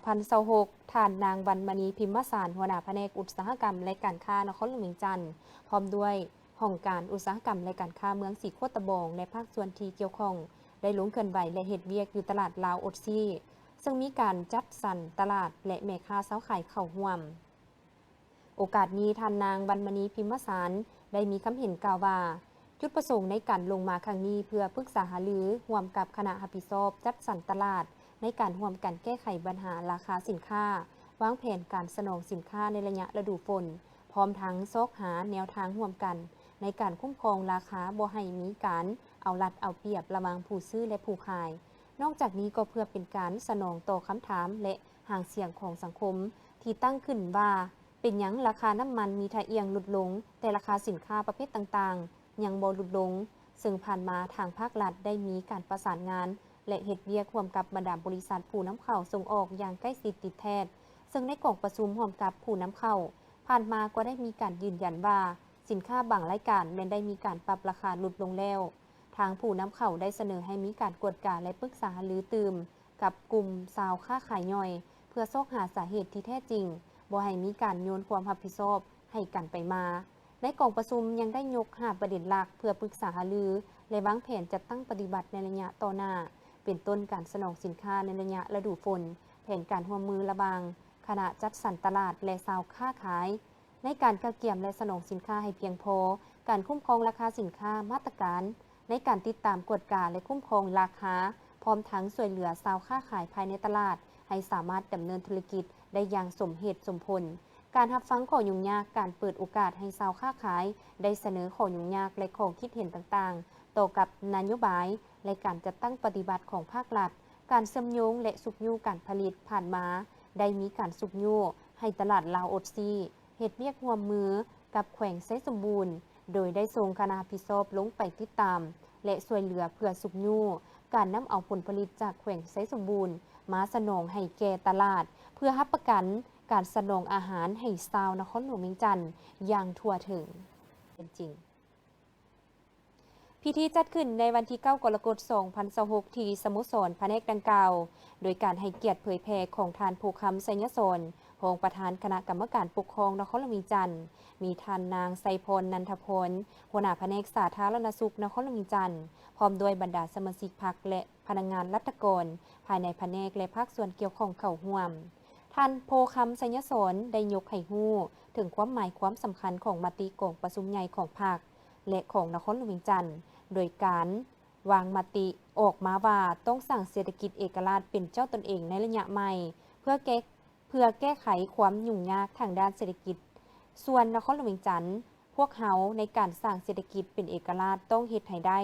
ພັນຊາວຫົກ ທ່ານນາງ ວັນມະນີ ພິມມະສານ ຫົວໜ້າພະແນກອຸດສາຫະກຳ ແລະ ການຄ້ານະຄອນຫຼວງວຽງຈັນ ພ້ອມດ້ວຍຫ້ອງການອຸດສາຫະກຳ ແລະ ການຄ້າເມືອງສີໂຄດຕະບອງ ແລະ ພາກສ່ວນທີ່ກ່ຽວຂ້ອງ ໄດ້ລົງເຄື່ອນໄຫວ ແລະ ເຮັດວຽກຢູ່ຕະຫຼາດລາວອົດຊີ ເຊິ່ງມີການຈັດສັນຕະຫຼາດ ແລະ ແມ່ຄ້າຊາວຂາຍເຂົ້າຮ່ວມ. ໂອກາດນີ້ ທ່ານນາງ ວັນມະນີ ພິມມະສານ ໄດ້ມີຄຳເຫັນກ່າວວ່າ ຈຸດປະສົງໃນການລົງມາຄັ້ງນີ້ ເພື່ອປຶກສາຫາລືຮ່ວມກັບຄະນະຮັບຜິດຊອບຈັດສັນຕະຫຼາດ ໃນການຮ່ວມກັນແກ້ໄຂບັນຫາລາຄາສິນຄ້າ, ວາງແຜນການສະໜອງສິນຄ້າໃນໄລຍະລະດູຝົນ, ພ້ອມທັງຊອກຫາແນວທາງຮ່ວມກັນໃນການຄຸ້ມຄອງລາຄາ ບໍ່ໃຫ້ມີການເອົາລັດເອົາປຽບລະຫວ່າງຜູ້ຊື້ ແລະ ຜູ້ຂາຍ. ນອກຈາກນີ້ກໍເພື່ອເປັນການສະໜອງຕໍ່ຄຳຖາມ ແລະ ຫາງສຽງຂອງສັງຄົມທີ່ຕັ້ງຂຶ້ນວ່າ ເປັນຫຍັງລາຄານ້ຳມັນມີທ່າອ່ຽງຫຼຸດລົງ, ແຕ່ລາຄາສິນຄ້າປະເພດຕ່າງໆຍັງບໍ່ຫຼຸດລົງ, ເຊິ່ງຜ່ານມາທາງພາກລັດໄດ້ມີການປະສານງານ ແລະ ເຮັດວຽກຮ່ວມກັບບັນດາບໍລິສັດຜູ້ນຳເຂົ້າສົ່ງອອກຢ່າງໃກ້ຊິດຕິດແທດ, ເຊິ່ງໃນກອງປະຊຸມຮ່ວມກັບຜູ້ນຳເຂົ້າ ຜ່ານມາກໍໄດ້ມີການຢືນຢັນວ່າ ສິນຄ້າບາງລາຍການແມ່ນໄດ້ມີການປັບລາຄາຫຼຸດລົງແລ້ວ. ທາງຜູ້ນຳເຂົ້າໄດ້ສະເໜີໃຫ້ມີການກວດກາ ແລະ ປຶກສາຫາລືຕື່ມກັບກຸ່ມຊາວຄ້າຂາຍຍ່ອຍ ເພື່ອຊອກຫາສາເຫດທີ່ແທ້ຈິງ, ບໍ່ໃຫ້ມີການໂຍນຄວາມຮັບຜິດຊອບໃຫ້ກັນໄປມາ. ໃນກອງປະຊຸມຍັງໄດ້ຍົກຫ້າປະເດັນຫຼັກເພື່ອປຶກສາຫາລື ແລະ ວາງແຜນຈັດຕັ້ງປະຕິບັດໃນໄລຍະຕໍ່ໜ້າ, ເປັນຕົ້ນການສະໜອງສິນຄ້າໃນໄລຍະລະດູຝົນ, ແຜນການຮ່ວມມືລະຫວ່າງຄະນະຈັດສັນຕະຫຼາດ ແລະ ຊາວຄ້າຂາຍ ໃນການກະກຽມ ແລະ ສະໜອງສິນຄ້າໃຫ້ພຽງພໍ, ການຄຸ້ມຄອງລາຄາສິນຄ້າ, ມາດຕະການໃນການຕິດຕາມກວດກາ ແລະ ຄຸ້ມຄອງລາຄາ, ພ້ອມທັງຊ່ວຍເຫຼືອຊາວຄ້າຂາຍພາຍໃນຕະຫຼາດໃຫ້ສາມາດດຳເນີນທຸລະກິດໄດ້ຢ່າງສົມເຫດສົມຜົນ. ການຮັບຟັງຂໍ້ຫຍຸ້ງຍາກ, ການເປີດໂອກາດໃຫ້ຊາວຄ້າຂາຍໄດ້ສະເໜີຂໍ້ຫຍຸ້ງຍາກ ແລະ ຂໍ້ຄິດເຫັນຕ່າງໆ ຕໍ່ກັບນະໂຍບາຍ ແລະ ການຈັດຕັ້ງປະຕິບັດຂອງພາກລັດ, ການເຊື່ອມໂຍງ ແລະ ຊຸກຍູ້ການຜະລິດຜ່ານມາ ໄດ້ມີການຊຸກຍູ້ໃຫ້ຕະຫຼາດລາວອົດຊີ ເຮັດວຽກຮ່ວມມືກັບແຂວງໄຊສົມບູນ, ໂດຍໄດ້ສົ່ງຄະນະຮັບຜິດຊອບລົງໄປຕິດຕາມ ແລະ ຊ່ວຍເຫຼືອເພື່ອຊຸກຍູ້ການນຳເອົາຜົນຜະລິດຈາກແຂວງໄຊສົມບູນມາສະໜອງໃຫ້ແກ່ຕະຫຼາດ, ເພື່ອຮັບປະກັນການສະໜອງອາຫານໃຫ້ຊາວນະຄອນຫຼວງວຽງຈັນຢ່າງທົ່ວເຖິງເປັນຈິງ. ພິທີຈັດຂຶ້ນໃນວັນທີເກົ້າ ກໍລະກົດ ສອງພັນຊາວຫົກ ທີ່ສະໂມສອນພະແນກດັ່ງກ່າວ ໂດຍການໃຫ້ກຽດເຜີຍແຜ່ຂອງທ່ານ ໂພຄຳ ໄຊຍະສອນ ຮອງປະທານຄະນະກຳມະການປົກຄອງນະຄອນຫຼວງວຽງຈັນ, ມີທ່ານນາງ ໄຊພອນ ນັນທະພອນ ຫົວໜ້າພະແນກສາທາລະນະສຸກນະຄອນຫຼວງວຽງຈັນ, ພ້ອມດ້ວຍບັນດາສະມາຊິກພັກ ແລະ ພະນັກງານລັດຖະກອນພາຍໃນພະແນກ ແລະ ພາກສ່ວນກ່ຽວຂ້ອງເຂົ້າຮ່ວມ. ທ່ານ ໂພຄຳ ໄຊຍະສອນ ໄດ້ຍົກໃຫ້ຮູ້ເຖິງຄວາມໝາຍຄວາມສຳຄັນຂອງມະຕິກອງປະຊຸມໃຫຍ່ຂອງພັກ ແລະ ຂອງນະຄອນຫຼວງວຽງຈັນ, ໂດຍການວາງມະຕິອອກມາວ່າ ຕ້ອງສ້າງເສດຖະກິດເອກະລາດເປັນເຈົ້າຕົນເອງໃນໄລຍະໃໝ່ ເພື່ອແກ້ ເພື່ອແກ້ໄຂຄວາມຫຍຸ້ງຍາກທາງດ້ານເສດຖະກິດ. ສ່ວນນະຄອນຫຼວງວຽງຈັນ, ພວກເຮົາໃນການສ້າງເສດຖະກິດເປັນເອກະລາດຕ້ອງເຮັດໃຫ້ໄດ້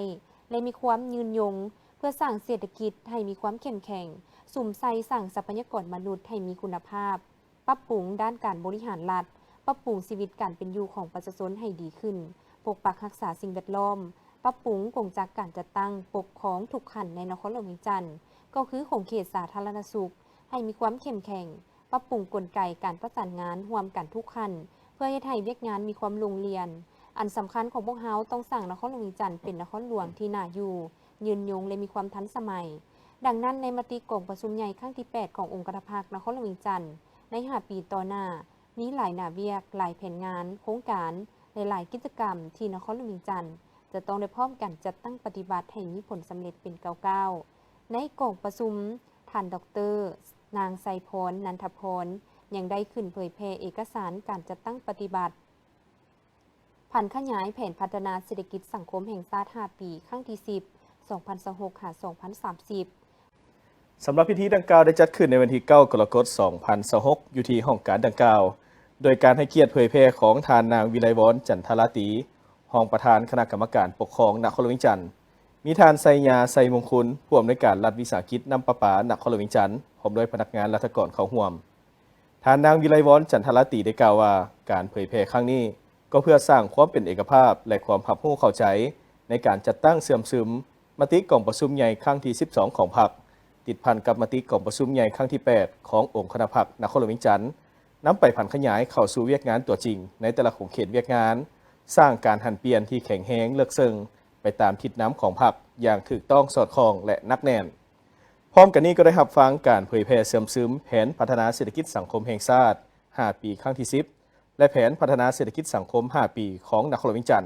ແລະ ມີຄວາມຍືນຍົງ ເພື່ອສ້າງເສດຖະກິດໃຫ້ມີຄວາມເຂັ້ມແຂງ, ສຸມໃສ່ສ້າງຊັບພະຍາກອນມະນຸດໃຫ້ມີຄຸນນະພາບ, ປັບປຸງດ້ານການບໍລິຫານລັດ, ປັບປຸງຊີວິດການເປັນຢູ່ຂອງປະຊາຊົນໃຫ້ດີຂຶ້ນ, ປົກປັກຮັກສາສິ່ງແວດລ້ອມ, ປັບປຸງກົງຈັກການຈັດຕັ້ງປົກຄອງທຸກຂັ້ນໃນນະຄອນຫຼວງວຽງຈັນ, ກໍຄືຂົງເຂດສາທາລະນະສຸກ, ໃຫ້ມີຄວາມເຂັ້ມແຂງ, ປັບປຸງກົນໄກການປະສານງານຮ່ວມກັນທຸກຂັ້ນ ເພື່ອເຮັດໃຫ້ວຽກງານມີຄວາມໂລ່ງລ່ຽນ. ອັນສຳຄັນຂອງພວກເຮົາຕ້ອງສ້າງນະຄອນຫຼວງວຽງຈັນເປັນນະຄອນຫຼວງທີ່ໜ້າຢູ່, ຍືນຍົງ ແລະ ມີຄວາມທັນສະໄໝ. ດັ່ງນັ້ນ, ໃນມະຕິກອງປະຊຸມໃຫຍ່ຄັ້ງທີແປດຂອງອົງຄະນະພັກນະຄອນຫຼວງວຽງຈັນ ໃນຫ້າປີຕໍ່ໜ້າ, ມີຫຼາຍໜ້າວຽກ, ຫຼາຍແຜນງານ, ໂຄງການ ແລະ ຫຼາຍກິດຈະກຳທີ່ນະຄອນຫຼວງວຽງຈັນຈະຕ້ອງໄດ້ພ້ອມກັນຈັດຕັ້ງປະຕິບັດໃຫ້ມີຜົນສຳເລັດເປັນກ້າວໆ. ໃນກອງປະຊຸມ, ທ່ານ ດອກເຕີ ນາງ ໄຊພອນ ນັນທະພອນ ຍັງໄດ້ຂຶ້ນເຜີຍແຜ່ເອກະສານການຈັດຕັ້ງປະຕິບັດ ຜັນຂະຫຍາຍແຜນພັດທະນາເສດຖະກິດສັງຄົມແຫ່ງຊາດຫ້າປີ ຄັ້ງທີສິບ ສອງພັນຊາວຫົກ ຫາ ສອງພັນສາມສິບ. ສຳລັບພິທີດັ່ງກ່າວໄດ້ຈັດຂຶ້ນໃນວັນທີເກົ້າ ກໍລະກົດ ສອງພັນຊາວຫົກ ຢູ່ທີ່ຫ້ອງການດັ່ງກ່າວ ໂດຍການໃຫ້ກຽດເຜີຍແຜ່ຂອງທ່ານນາງ ວິໄລວອນ ຈັນທະລາຕີ ຮອງປະທານຄະນະກຳມະການປົກຄອງນະຄອນຫຼວງວຽງຈັນ, ມີທ່ານ ໄຊຍາ ໄຊມົງຄຸນ ຜູ້ອຳນວຍການລັດວິສາຫະກິດນ້ຳປະປານະຄອນຫຼວງວຽງຈັນ ພ້ອມດ້ວຍພະນັກງານລັດຖະກອນເຂົ້າຮ່ວມ. ທ່ານນາງ ວິໄລວອນ ຈັນທະລາຕີ ໄດ້ກ່າວວ່າ ການເຜີຍແຜ່ຄັ້ງນີ້ ກໍເພື່ອສ້າງຄວາມເປັນເອກະພາບ ແລະ ຄວາມຮັບຮູ້ເຂົ້າໃຈ ໃນການຈັດຕັ້ງເຊື່ອມຊຶມມະຕິກອງປະຊຸມໃຫຍ່ຄັ້ງທີສິບສອງຂອງພັກ, ຕິດພັນກັບມະຕິກອງປະຊຸມໃຫຍ່ຄັ້ງທີແປດຂອງອົງຄະນະພັກນະຄອນຫຼວງວຽງຈັນ, ນຳໄປຜັນຂະຫຍາຍເຂົ້າສູ່ວຽກງານຕົວຈິງໃນແຕ່ລະຂົງເຂດວຽກງານ, ສ້າງການຫັນປ່ຽນທີ່ແຂງແຮງເລິກເຊິ່ງໄປຕາມທິດນຳຂອງພັກຢ່າງຖືກຕ້ອງສອດຄ່ອງ ແລະ ໜັກແໜ້ນ. ພ້ອມກັນນີ້ກໍໄດ້ຮັບຟັງການເຜີຍແຜ່ເຊື່ອມຊຶມແຜນພັດທະນາເສດຖະກິດສັງຄົມແຫ່ງຊາດຫ້າປີຄັ້ງທີສິບ ແລະ ແຜນພັດທະນາເສດຖະກິດສັງຄົມຫ້າປີຂອງນະຄອນຫຼວງວຽງຈັນ,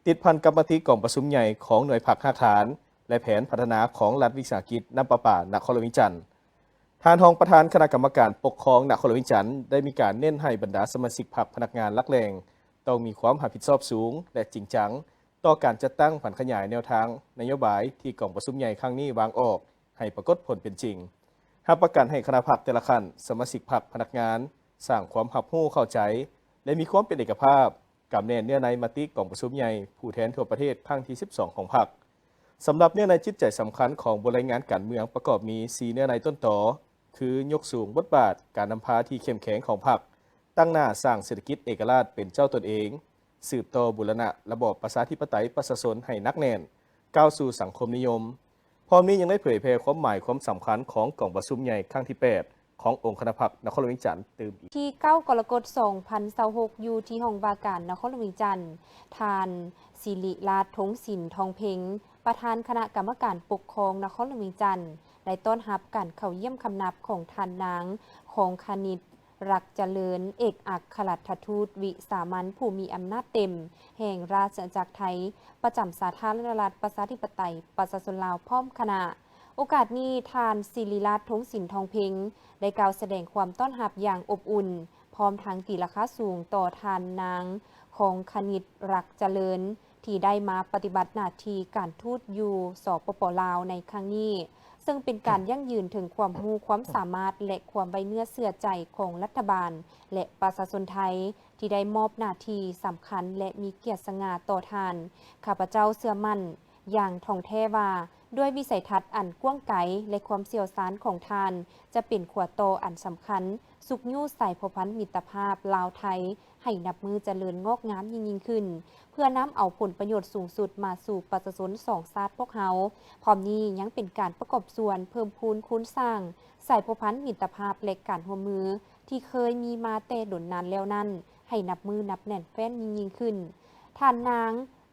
ຕິດພັນກັບມະຕິກອງປະຊຸມໃຫຍ່ຂອງໜ່ວຍພັກຮາກຖານ ແລະ ແຜນພັດທະນາຂອງລັດວິສາຫະກິດນ້ຳປະປານະຄອນຫຼວງວຽງຈັນ. ທ່ານຮອງປະທານຄະນະກຳມະການປົກຄອງນະຄອນຫຼວງວຽງຈັນ ໄດ້ມີການເນັ້ນໃຫ້ບັນດາສະມາຊິກພັກພະນັກງານຫຼັກແຫຼ່ງ ຕ້ອງມີຄວາມຮັບຜິດຊອບສູງ ແລະ ຈິງຈັງ ຕໍ່ການຈັດຕັ້ງຜັນຂະຫຍາຍແນວທາງນະໂຍບາຍທີ່ກອງປະຊຸມໃຫຍ່ຄັ້ງນີ້ວາງອອກໃຫ້ປາກົດຜົນເປັນຈິງ, ຮັບປະກັນໃຫ້ຄະນະພັກແຕ່ລະຂັ້ນ, ສະມາຊິກພັກ, ພະນັກງານ ສ້າງຄວາມຮັບຮູ້ເຂົ້າໃຈ ແລະ ມີຄວາມເປັນເອກະພາບ, ກຳແໜ້ນເນື້ອໃນມະຕິກອງປະຊຸມໃຫຍ່ຜູ້ແທນທົ່ວປະເທດຄັ້ງທີສິບສອງຂອງພັກ. ສຳລັບເນື້ອໃນຈິດໃຈສຳຄັນຂອງບົດລາຍງານການເມືອງປະກອບມີສີ່ເນື້ອໃນຕົ້ນຕໍ ຄື ຍົກສູງບົດບາດການນຳພາທີ່ເຂັ້ມແຂງຂອງພັກ, ຕັ້ງໜ້າສ້າງເສດຖະກິດເອກະລາດເປັນເຈົ້າຕົນເອງ, ສືບຕໍ່ບູລະນະລະບອບປະຊາທິປະໄຕປະຊາຊົນໃຫ້ໜັກແໜ້ນ, ກ້າວສູ່ສັງຄົມນິຍົມ. ພ້ອມນີ້ຍັງໄດ້ເຜີຍແຜ່ຄວາມໝາຍຄວາມສຳຄັນຂອງກອງປະຊຸມໃຫຍ່ຄັ້ງທີແປດ ຂອງອົງຄະນະພັກນະຄອນຫຼວງວຽງຈັນຕື່ມອີກ. ທີເກົ້າ ກໍລະກົດ ສອງພັນຊາວຫົກ ຢູ່ທີ່ຫ້ອງວ່າການນະຄອນຫຼວງວຽງຈັນ, ທ່ານ ສິລິລາດ ທົງສິນ ທອງເພັງ ປະທານຄະນະກຳມະການປົກຄອງນະຄອນຫຼວງວຽງຈັນ ໄດ້ຕ້ອນຮັບການເຂົ້າຢ້ຽມຄຳນັບຂອງທ່ານນາງ ຄອງຄະນິດ ລັກຈະເລີນ ເອກອັກຄະລັດຖະທູດວິສາມັນຜູ້ມີອຳນາດເຕັມແຫ່ງລາຊະອານາຈັກໄທ ປະຈຳສາທາລະນະລັດ ປະຊາທິປະໄຕ ປະຊາຊົນລາວ ພ້ອມຄະນະ. ໂອກາດນີ້ ທ່ານ ສິລິລາດ ທົງສິນ ທອງເພັງ ໄດ້ກ່າວສະແດງຄວາມຕ້ອນຮັບຢ່າງອົບອຸ່ນ, ພ້ອມທັງຕີລາຄາສູງຕໍ່ທ່ານນາງ ຄອງຄະນິດ ລັກຈະເລີນ ທີ່ໄດ້ມາປະຕິບັດໜ້າທີ່ການທູດຢູ່ ສປປ ລາວ ໃນຄັ້ງນີ້, ເຊິ່ງເປັນການຢັ້ງຢືນເຖິງຄວາມຮູ້ຄວາມສາມາດ ແລະ ຄວາມໄວ້ເນື້ອເຊື່ອໃຈຂອງລັດຖະບານ ແລະ ປະຊາຊົນໄທ ທີ່ໄດ້ມອບໜ້າທີ່ສຳຄັນ ແລະ ມີກຽດສະຫງ່າຕໍ່ທ່ານ. ຂ້າພະເຈົ້າເຊື່ອໝັ້ນຢ່າງທ່ອງແທ້ວ່າ ດ້ວຍວິໄສທັດອັນກວ້າງໄກ ແລະ ຄວາມຊ່ຽວຊານຂອງທ່ານ ຈະເປັນຂົວຕໍ່ອັນສຳຄັນ ຊຸກຍູ້ສາຍພົວພັນມິດຕະພາບລາວ-ໄທ ໃຫ້ນັບມື້ຈະເລີນງອກງາມຍິ່ງໆຂຶ້ນ, ເພື່ອນຳເອົາຜົນປະໂຫຍດສູງສຸດມາສູ່ປະຊາຊົນສອງຊາດພວກເຮົາ. ພ້ອມນີ້ຍັງເປັນການປະກອບສ່ວນເພີ່ມພູນຄູນສ້າງສາຍພົວພັນມິດຕະພາບ ແລະ ການຮ່ວມມືທີ່ເຄີຍມີມາແຕ່ດົນນານແລ້ວນັ້ນ ໃຫ້ນັບມື້ນັບແໜ້ນແຟ້ນຍິ່ງໆຂຶ້ນ. ທ່ານນາງ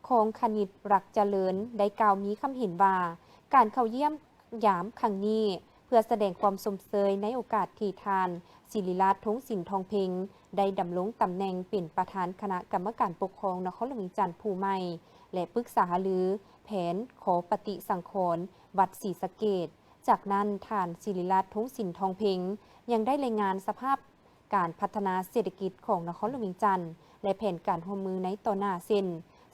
ຄອງຄະນິດ ລັກຈະເລີນ ໄດ້ກ່າວມີຄຳເຫັນວ່າ ການເຂົ້າຢ້ຽມຢາມຄັ້ງນີ້ ເພື່ອສະແດງຄວາມຊົມເຊີຍໃນໂອກາດທີ່ທ່ານ ສິລິລາດ ທົງສິນ ທອງເພັງ ໄດ້ດຳລົງຕຳແໜ່ງເປັນປະທານຄະນະກຳມະການປົກຄອງນະຄອນຫຼວງວຽງຈັນຜູ້ໃໝ່ ແລະ ປຶກສາຫາລືແຜນຂໍປະຕິສັງຂອນວັດສີສະເກດ. ຈາກນັ້ນ ທ່ານ ສິລິລາດ ທົງສິນ ທອງເພັງ ຍັງໄດ້ລາຍງານສະພາບ ການພັດທະນາເສດຖະກິດຂອງນະຄອນຫຼວງວຽງຈັນ ແລະ ແຜນການຮ່ວມມືໃນຕໍ່ໜ້າ ເຊັ່ນ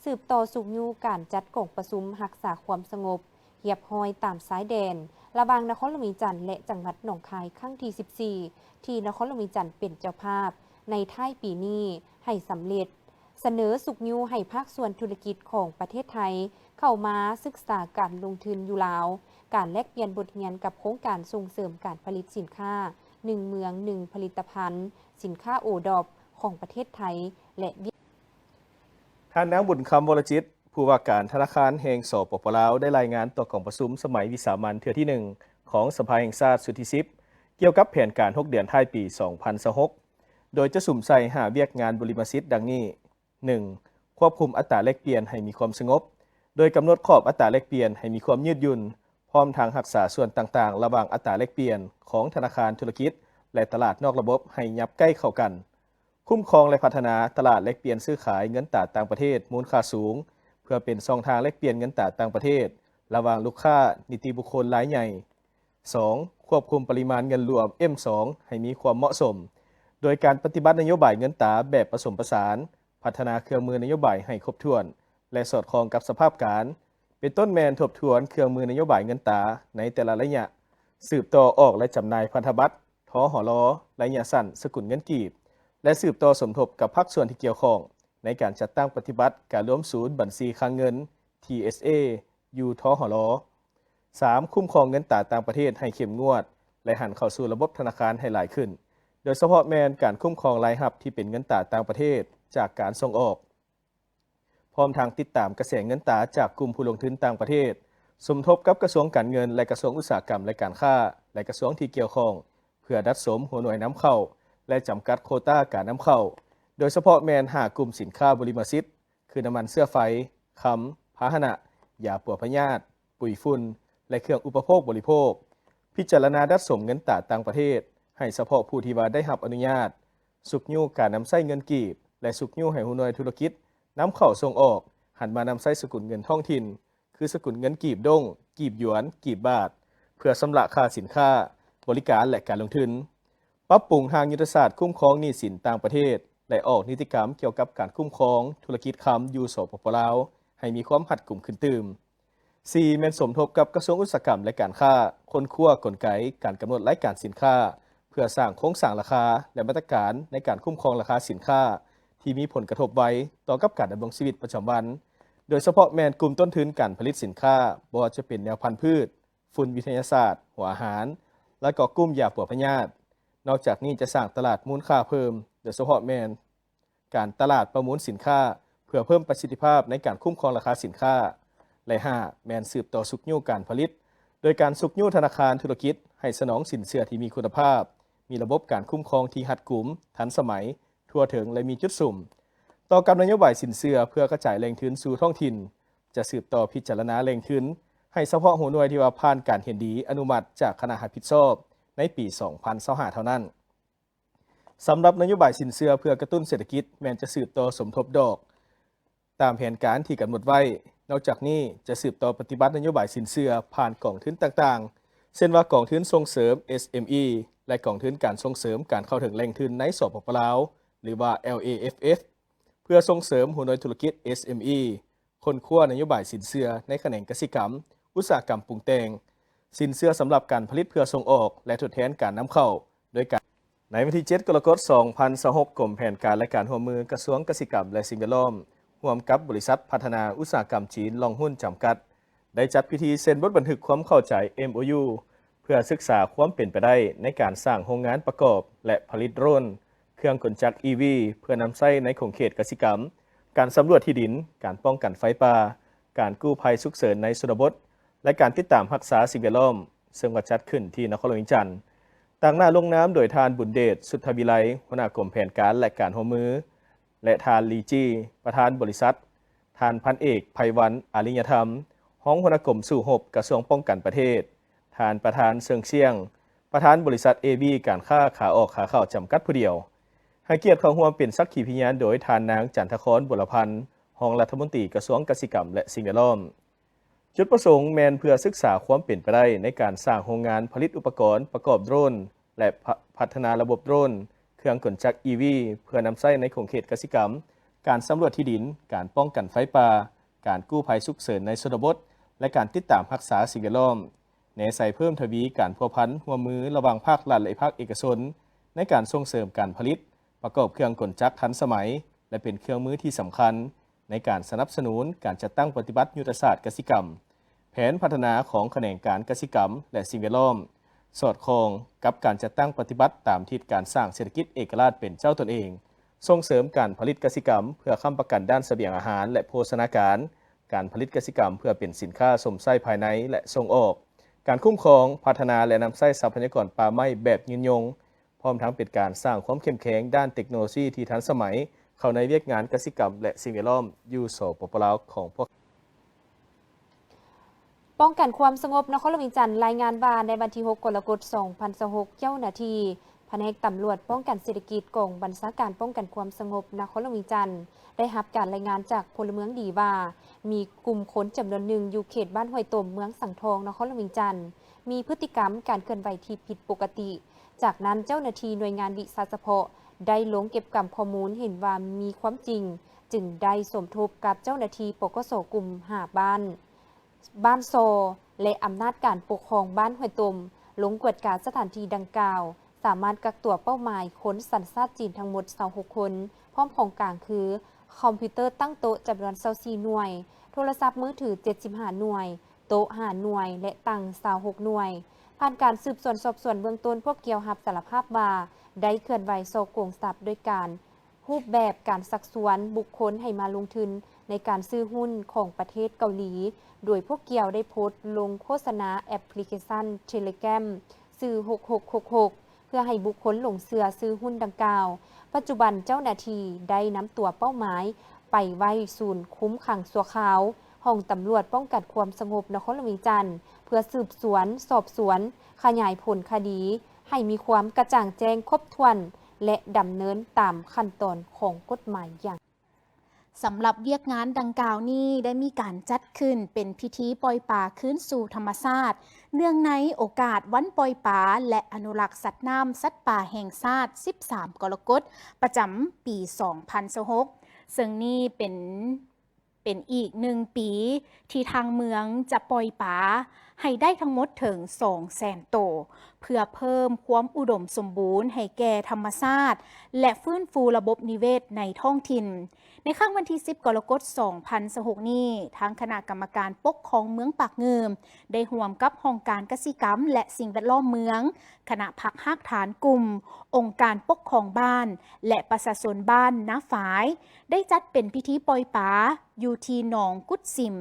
ສືບຕໍ່ຊຸກຍູ້ການຈັດກອງປະຊຸມຮັກສາຄວາມສະຫງົບຮຽບຮ້ອຍຕາມຊາຍແດນ ລະຫວ່າງນະຄອນຫຼວງວຽງຈັນ ແລະ ຈັງຫວັດໜອງຄາຍ ຄັ້ງທີສິບສີ່ ທີ່ນະຄອນຫຼວງວຽງຈັນເປັນເຈົ້າພາບໃນທ້າຍປີນີ້ໃຫ້ສຳເລັດ. ສະເໜີຊຸກຍູ້ໃຫ້ພາກສ່ວນທຸລະກິດຂອງປະເທດໄທເຂົ້າມາສຶກສາການລົງທຶນຢູ່ລາວ, ການແລກປ່ຽນບົດຮຽນກັບໂຄງການສົ່ງເສີມການຜະລິດສິນຄ້າໜຶ່ງເມືອງໜຶ່ງຜະລິດຕະພັນ, ສິນຄ້າໂອດອບຂອງປະເທດໄທ ແລະ ວຽດ. ທ່ານນາງ ບຸນຄຳ ວໍລະຈິດ ຜູ້ວ່າການທະນາຄານແຫ່ງ ສປປ ລາວ ໄດ້ລາຍງານຕໍ່ກອງປະຊຸມສະໄໝວິສາມັນເທື່ອທີໜຶ່ງ ຂອງສະພາແຫ່ງຊາດຊຸດທີສິບ ກ່ຽວກັບແຜນການຫົກເດືອນທ້າຍປີສອງພັນຊາວຫົກ ໂດຍຈະສຸມໃສ່ຫ້າວຽກງານບຸລິມະສິດດັ່ງນີ້. ໜຶ່ງ, ຄວບຄຸມອັດຕາແລກປ່ຽນໃຫ້ມີຄວາມສະຫງົບ, ໂດຍກຳນົດຂອບອັດຕາແລກປ່ຽນໃຫ້ມີຄວາມຍືດຫຍຸ່ນ, ພ້ອມທັງຮັກສາສ່ວນຕ່າງໆລະຫວ່າງອັດຕາແລກປ່ຽນຂອງທະນາຄານທຸລະກິດ ແລະ ຕະຫຼາດນອກລະບົບໃຫ້ຫຍັບໃກ້ເຂົ້າກັນ. ຄຸ້ມຄອງ ແລະ ພັດທະນາຕະຫຼາດແລກປ່ຽນຊື້ຂາຍເງິນຕາຕ່າງປະເທດມູນຄ່າສູງ ເພື່ອເປັນຊ່ອງທາງແລກປ່ຽນເງິນຕາຕ່າງປະເທດລະຫວ່າງລູກຄ້ານິຕິບຸກຄົນລາຍໃຫຍ່. ສອງ, ຄວບຄຸມປະລິມານເງິນລວມ M ສອງ ໃຫ້ມີຄວາມເໝາະສົມ ໂດຍການປະຕິບັດນະໂຍບາຍເງິນຕາແບບປະສົມປະສານ, ພັດທະນາເຄື່ອງມືນະໂຍບາຍໃຫ້ຄົບຖ້ວນ ແລະ ສອດຄ່ອງກັບສະພາບການ, ເປັນຕົ້ນແມ່ນທົບທວນເຄື່ອງມືນະໂຍບາຍເງິນຕາໃນແຕ່ລະໄລຍະ, ສືບຕໍ່ອອກ ແລະ ຈຳໜ່າຍພັນທະບັດ ທຫລ ໄລຍະສັ້ນສະກຸນເງິນກີບ ແລະ ສືບຕໍ່ສົມທົບກັບພາກສ່ວນທີ່ກ່ຽວຂ້ອງໃນການຈັດຕັ້ງປະຕິບັດການລວມສູນບັນຊີຄັງເງິນ TSA ຢູ່ ທຫລ. ສາມ, ຄຸ້ມຄອງເງິນຕາຕ່າງປະເທດໃຫ້ເຂັ້ມງວດ ແລະ ຫັນເຂົ້າສູ່ລະບົບທະນາຄານໃຫ້ຫຼາຍຂຶ້ນ, ໂດຍສະເພາະແມ່ນການຄຸ້ມຄອງລາຍຮັບທີ່ເປັນເງິນຕາຕ່າງປະເທດຈາກການສົ່ງອອກ, ພ້ອມທັງຕິດຕາມກະແສເງິນຕາຈາກກຸ່ມຜູ້ລົງທຶນຕ່າງປະເທດ, ສົມທົບກັບກະຊວງການເງິນ ແລະ ກະຊວງອຸດສາຫະກຳ ແລະ ການຄ້າ ແລະ ກະຊວງທີ່ກ່ຽວຂ້ອງ ເພື່ອດັດສົມຫົວໜ່ວຍນຳເຂົ້າ ແລະ ຈຳກັດໂຄຕ້າການນຳເຂົ້າ, ໂດຍສະເພາະແມ່ນຫ້າກຸ່ມສິນຄ້າບໍລິມະສິດ ຄື ນ້ຳມັນເຊື້ອໄຟ, ຄຳ, ພາຫະນະ, ຢາປົວພະຍາດ, ປຸ໋ຍຝຸ່ນ ແລະ ເຄື່ອງອຸປະໂພກບໍລິໂພກ. ພິຈາລະນາດັດສົມເງິນຕາຕ່າງປະເທດ ໃຫ້ສະເພາະຜູ້ທີ່ວ່າໄດ້ຮັບອະນຸຍາດ, ຊຸກຍູ້ການນຳໃຊ້ເງິນກີບ ແລະ ຊຸກຍູ້ໃຫ້ຫົວໜ່ວຍທຸລະກິດນຳເຂົ້າສົ່ງອອກ ຫັນມານຳໃຊ້ສະກຸນເງິນທ້ອງຖິ່ນ ຄືສະກຸນເງິນກີບດົງ, ກີບຢວນ, ກີບບາດ ເພື່ອຊຳລະຄ່າສິນຄ້າ, ບໍລິການ ແລະ ການລົງທຶນ. ປັບປຸງຮ່າງຍຸດທະສາດຄຸ້ມຄອງໜີ້ສິນຕ່າງປະເທດ ແລະ ອອກນິຕິກຳກ່ຽວກັບການຄຸ້ມຄອງທຸລະກິດຄຳຢູ່ ສປປ ລາວ ໃຫ້ມີຄວາມຮັດກຸມຂຶ້ນຕື່ມ. ສີ່ແມ່ນສົມທົບກັບກະຊວງອຸດສາຫະກຳ ແລະ ການຄ້າ, ຄົ້ນຄວ້າກົນໄກການກຳນົດລາຍການສິນຄ້າ ເພື່ອສ້າງໂຄງສ້າງລາຄາ ແລະ ມາດຕະການໃນການຄຸ້ມຄອງລາຄາສິນຄ້າທີ່ມີຜົນກະທົບໄວຕໍ່ກັບການດຳລົງຊີວິດປະຈຳວັນ, ໂດຍສະເພາະແມ່ນກຸ່ມຕົ້ນທຶນການຜະລິດສິນຄ້າ, ບໍ່ວ່າຈະເປັນແນວພັນພືດ, ຝຸ່ນວິທະຍາສາດ, ຫົວອາຫານ ແລະ ກໍກຸ່ມຢາປົວພະຍາດ. ນອກຈາກນີ້ຈະສ້າງຕະຫຼາດມູນຄ່າເພີ່ມ, ໂດຍສະເພາະແມ່ນ ການຕະຫຼາດປະມູນສິນຄ້າ ເພື່ອເພີ່ມປະສິດທິພາບໃນການຄຸ້ມຄອງລາຄາສິນຄ້າ ແລະ ຫ້າແມ່ນສືບຕໍ່ຊຸກຍູ້ການຜະລິດ ໂດຍການຊຸກຍູ້ທະນາຄານທຸລະກິດໃຫ້ສະໜອງສິນເຊື່ອທີ່ມີຄຸນນະພາບ, ມີລະບົບການຄຸ້ມຄອງທີ່ຮັດກຸມ, ທັນສະໄໝ, ທົ່ວເຖິງ ແລະ ມີຈຸດສຸມ. ຕໍ່ກັບນະໂຍບາຍສິນເຊື່ອເພື່ອກະຈາຍແຫຼ່ງທຶນສູ່ທ້ອງຖິ່ນ ຈະສືບຕໍ່ພິຈາລະນາແຫຼ່ງທຶນໃຫ້ສະເພາະຫົວໜ່ວຍທີ່ວ່າຜ່ານການເຫັນດີອະນຸມັດຈາກຄະນະຮັບຜິດຊອບໃນປີສອງພັນຊາວຫ້າເທົ່ານັ້ນ. ສຳລັບນະໂຍບາຍສິນເຊື່ອເພື່ອກະຕຸ້ນເສດຖະກິດ ແມ່ນຈະສືບຕໍ່ສົມທົບດອກຕາມແຜນການທີ່ກຳນົດໄວ້. ນອກຈາກນີ້ຈະສືບຕໍ່ປະຕິບັດນະໂຍບາຍສິນເຊື່ອຜ່ານກອງທຶນຕ່າງໆ ເຊັ່ນວ່າກອງທຶນສົ່ງເສີມ ເອສເອັມອີ ແລະ ກອງທຶນການສົ່ງເສີມການເຂົ້າເຖິງແຫຼ່ງທຶນໃນ ສປປ ລາວ ຫຼືວ່າ ແອລເອເອັຟເອັຟ ເພື່ອສົ່ງເສີມຫົວໜ່ວຍທຸລະກິດ ເອສເອັມອີ, ຄົ້ນຄວ້ານະໂຍບາຍສິນເຊື່ອໃນຂະແໜງກະສິກຳ, ອຸດສາຫະກຳປຸງແຕ່ງ, ສິນເຊື່ອສຳລັບການຜະລິດເພື່ອສົ່ງອອກ ແລະ ທົດແທນການນຳເຂົ້າ ໂດຍການ ໃນວັນທີເຈັດ ກໍລະກົດ ສອງພັນຊາວຫົກ ກົມແຜນການ ແລະ ການຮ່ວມມືກະຊວງກະສິກຳ ແລະ ສິ່ງແວດລ້ອມ ຮ່ວມກັບບໍລິສັດພັດທະນາອຸດສາຫະກຳຈີນ ລ່ອງຮຸນ ຈຳກັດ ໄດ້ຈັດພິທີເຊັນບົດບັນທຶກຄວາມເຂົ້າໃຈ ເອັມໂອຢູ ເພື່ອສຶກສາຄວາມເປັນໄປໄດ້ໃນການສ້າງໂຮງງານປະກອບ ແລະ ຜະລິດໂດຣນ, ເຄື່ອງກົນຈັກ ອີ ວີ ເພື່ອນຳໃຊ້ໃນຂົງເຂດກະສິກຳ, ການສຳຫຼວດທີ່ດິນ, ການປ້ອງກັນໄຟປ່າ, ການກູ້ໄພສຸກເສີນໃນຊົນນະບົດ ແລະ ການຕິດຕາມຮັກສາສິ່ງແວດລ້ອມ, ເຊິ່ງວ່າຈັດຂຶ້ນທີ່ນະຄອນຫຼວງວຽງຈັນ. ຕາງໜ້າລົງນາມໂດຍທ່ານ ບຸນເດດ ສຸດທະວິໄລ ຫົວໜ້າກົມແຜນການ ແລະ ການຮ່ວມມື ແລະ ທ່ານ ລີຈີ ປະທານບໍລິສັດ, ທ່ານ ພັນເອກ ໄພວັນ ອາລິຍະທຳ ຮອງຫົວໜ້າກົມສູ້ຮົບ ກະຊວງປ້ອງກັນປະເທດ, ທ່ານປະທານ ເຊິງຊຽງ ປະທານບໍລິສັດ ເອບີ ການຄ້າຂາອອກຂາເຂົ້າຈຳກັດຜູ້ດຽວ. ໃຫ້ກຽດເຂົ້າຮ່ວມເປັນສັກຂີພະຍານໂດຍທ່ານນາງ ຈັນທະຄອນ ບົວລະພັນ ຮອງລັດຖະມົນຕີກະຊວງກະສິກຳ ແລະ ສິ່ງແວດລ້ອມ. ຈຸດປະສົງແມ່ນເພື່ອສຶກສາຄວາມເປັນໄປໄດ້ໃນການສ້າງໂຮງງານຜະລິດອຸປະກອນປະກອບໂດຣນ ແລະ ພັດທະນາລະບົບໂດຣນ, ເຄື່ອງກົນຈັກ ອີ ວີ ເພື່ອນຳໃຊ້ໃນຂົງເຂດກະສິກຳ, ການສຳຫຼວດທີ່ດິນ, ການປ້ອງກັນໄຟປ່າ, ການກູ້ໄພສຸກເສີນໃນຊົນນະບົດ ແລະ ການຕິດຕາມຮັກສາສິ່ງແວດລ້ອມ. ແນໃສ່ເພີ່ມທະວີການພົວພັນຮ່ວມມືລະຫວ່າງພາກລັດ ແລະ ພາກເອກະຊົນ ໃນການສົ່ງເສີມການຜະລິດປະກອບເຄື່ອງກົນຈັກທັນສະໄໝ ແລະ ເປັນເຄື່ອງມືທີ່ສຳຄັນໃນການສະໜັບສະໜູນການຈັດຕັ້ງປະຕິບັດຍຸດທະສາດກະສິກຳ, ແຜນພັດທະນາຂອງຂະແໜງການກະສິກຳ ແລະ ສິ່ງແວດລ້ອມ, ສອດຄ່ອງກັບການຈັດຕັ້ງປະຕິບັດຕາມທິດການສ້າງເສດຖະກິດເອກະລາດເປັນເຈົ້າຕົນເອງ, ສົ່ງເສີມການຜະລິດກະສິກຳເພື່ອຄ້ຳປະກັນດ້ານສະບຽງອາຫານ ແລະ ໂພຊະນາການ, ການຜະລິດກະສິກຳເພື່ອເປັນສິນຄ້າຊົມໃຊ້ພາຍໃນ ແລະ ສົ່ງອອກ, ການຄຸ້ມຄອງ, ພັດທະນາ ແລະ ນຳໃຊ້ຊັບພະຍາກອນປ່າໄມ້ແບບຍືນຍົງ, ພ້ອມທັງເປັນການສ້າງຄວາມເຂັ້ມແຂງດ້ານເຕັກໂນໂລຊີທີ່ທັນສະໄໝເຂົ້າໃນວຽກງານກະສິກຳ ແລະ ສິ່ງແວດລ້ອມຢູ່ ສປປ ລາວ ຂອງພວກ ປ້ອງກັນຄວາມສະຫງົບນະຄອນຫຼວງວຽງຈັນລາຍງານວ່າ ໃນວັນທີຫົກ ກໍລະກົດ ສອງພັນຊາວຫົກ ເຈົ້າໜ້າທີ່ພະແນກຕຳຫຼວດປ້ອງກັນເສດຖະກິດ ກອງບັນຊາການປ້ອງກັນຄວາມສະຫງົບນະຄອນຫຼວງວຽງຈັນ ໄດ້ຮັບການລາຍງານຈາກພົນລະເມືອງດີວ່າ ມີກຸ່ມຄົນຈຳນວນໜຶ່ງຢູ່ເຂດບ້ານຫ້ວຍຕົມ ເມືອງສັງທອງ ນະຄອນຫຼວງວຽງຈັນ ມີພຶດຕິກຳການເຄື່ອນໄຫວທີ່ຜິດປົກກະຕິ. ຈາກນັ້ນເຈົ້າໜ້າທີ່ໜ່ວຍງານວິຊາສະເພາະໄດ້ລົງເກັບກຳຂໍ້ມູນ ເຫັນວ່າມີຄວາມຈິງ ຈຶ່ງໄດ້ສົມທົບກັບເຈົ້າໜ້າທີ່ ປກສ ກຸ່ມຫ້າບ້ານ ບ້ານຊໍ ແລະ ອຳນາດການປົກຄອງບ້ານຫ້ວຍຕົມ ລົງກວດກາສະຖານທີ່ດັ່ງກ່າວ, ສາມາດກັກຕົວເປົ້າໝາຍຄົນສັນຊາດຈີນທັງໝົດຊາວຫົກຄົນ, ພ້ອມຂອງກາງຄື ຄອມພິວເຕີຕັ້ງໂຕະຈຳນວນຊາວສີ່ໜ່ວຍ, ໂທລະສັບມືຖືເຈັດສິບຫ້າໜ່ວຍ, ໂຕະຫ້າໜ່ວຍ ແລະ ຕັ່ງຊາວຫົກໜ່ວຍ. ຜ່ານການສືບສວນສອບສວນເບື້ອງຕົ້ນ, ພວກກ່ຽວຮັບສາລະພາບວ່າ ໄດ້ເຄື່ອນໄຫວສໍ້ໂກງຊັບດ້ວຍການ ຮູບແບບການຊັກຊວນບຸກຄົນໃຫ້ມາລົງທຶນໃນການຊື້ຫຸ້ນຂອງປະເທດເກົາຫຼີ, ໂດຍພວກກ່ຽວໄດ້ໂພສລົງໂຄສະນາແອັບພລິເຄຊັນ Telegram ຊື່ ຫົກຫົກຫົກຫົກ ເພື່ອໃຫ້ບຸກຄົນຫຼົງເຊື່ອຊື້ຫຸ້ນດັ່ງກ່າວ. ປັດຈຸບັນເຈົ້າໜ້າທີ່ໄດ້ນຳຕົວເປົ້າໝາຍໄປໄວ້ສູນຄຸມຂັງຊົ່ວຄາວ ຫ້ອງຕຳຫຼວດປ້ອງກັນຄວາມສະຫງົບນະຄອນຫຼວງວຽງຈັນ, ເພື່ອສືບສວນ, ສອບສວນ, ຂະຫຍາຍຜົນຄະດີໃຫ້ມີຄວາມກະຈ່າງແຈ້ງຄົບຖ້ວນ ແລະ ດຳເນີນຕາມຂັ້ນຕອນຂອງກົດໝາຍຢ່າງ. ສຳລັບວຽກງານດັ່ງກ່າວນີ້ ໄດ້ມີການຈັດຂຶ້ນເປັນພິທີປ່ອຍປາຄືນສູ່ທຳມະຊາດ ເນື່ອງໃນໂອກາດວັນປ່ອຍປາ ແລະ ອະນຸລັກສັດນ້ຳສັດປ່າແຫ່ງຊາດ ສິບສາມ ກໍລະກົດ ປະຈຳປີສອງພັນຊາວຫົກ ເຊິ່ງນີ້ເປັນ ເປັນອີກໜຶ່ງປີທີ່ທາງເມືອງຈະປ່ອຍປາໃຫ້ໄດ້ທັງໝົດເຖິງສອງແສນໂຕ ເພື່ອເພີ່ມຄວາມອຸດົມສົມບູນໃຫ້ແກ່ທຳມະຊາດ ແລະ ຟື້ນຟູລະບົບນິເວດໃນທ້ອງຖິ່ນ. ໃນຄ່ຳວັນທີສິບ ກໍລະກົດ ສອງພັນຊາວຫົກນີ້, ທາງຄະນະກຳມະການປົກຄອງເມືອງປາກງື່ມ ໄດ້ຮ່ວມກັບຫ້ອງການກະສິກຳ ແລະ ສິ່ງແວດລ້ອມເມືອງ, ຄະນະພັກຮາກຖານກຸ່ມ, ອົງການປົກຄອງບ້ານ ແລະ ປະຊາຊົນບ້ານນາຝາຍ ໄດ້ຈັດເປັນພິທີປ່ອຍປາຢູ່ທີ່ໜອງກຸດສິມ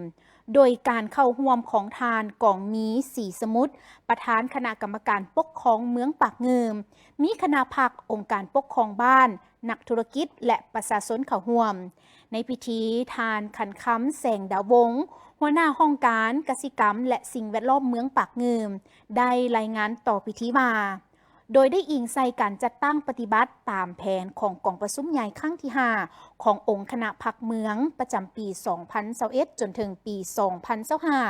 ໂດຍການເຂົ້າຮ່ວມຂອງທ່ານ ກອງມີ ສີສະໝຸດ ປະທານຄະນະກຳມະການປົກຄອງເມືອງປາກງື່ມ, ມີຄະນະພັກ, ອົງການປົກຄອງບ້ານ, ນັກທຸລະກິດ ແລະ ປະຊາຊົນເຂົ້າຮ່ວມ. ໃນພິທີ, ທ່ານ ຂັນຄຳ ແສງດາວົງ ຫົວໜ້າຫ້ອງການກະສິກຳ ແລະ ສິ່ງແວດລ້ອມເມືອງປາກງື່ມ ໄດ້ລາຍງານຕໍ່ພິທີວ່າ, ໂດຍໄດ້ອີງໃສ່ການຈັດຕັ້ງປະຕິບັດຕາມແຜນຂອງກອງປະຊຸມໃຫຍ່ຄັ້ງທີຫ້າ ຂອງອົງຄະນະພັກເມືອງ ປະຈຳປີສອງພັນຊາວເອັດ ຈົນເຖິງປີສອງພັນຊາວຫ້າ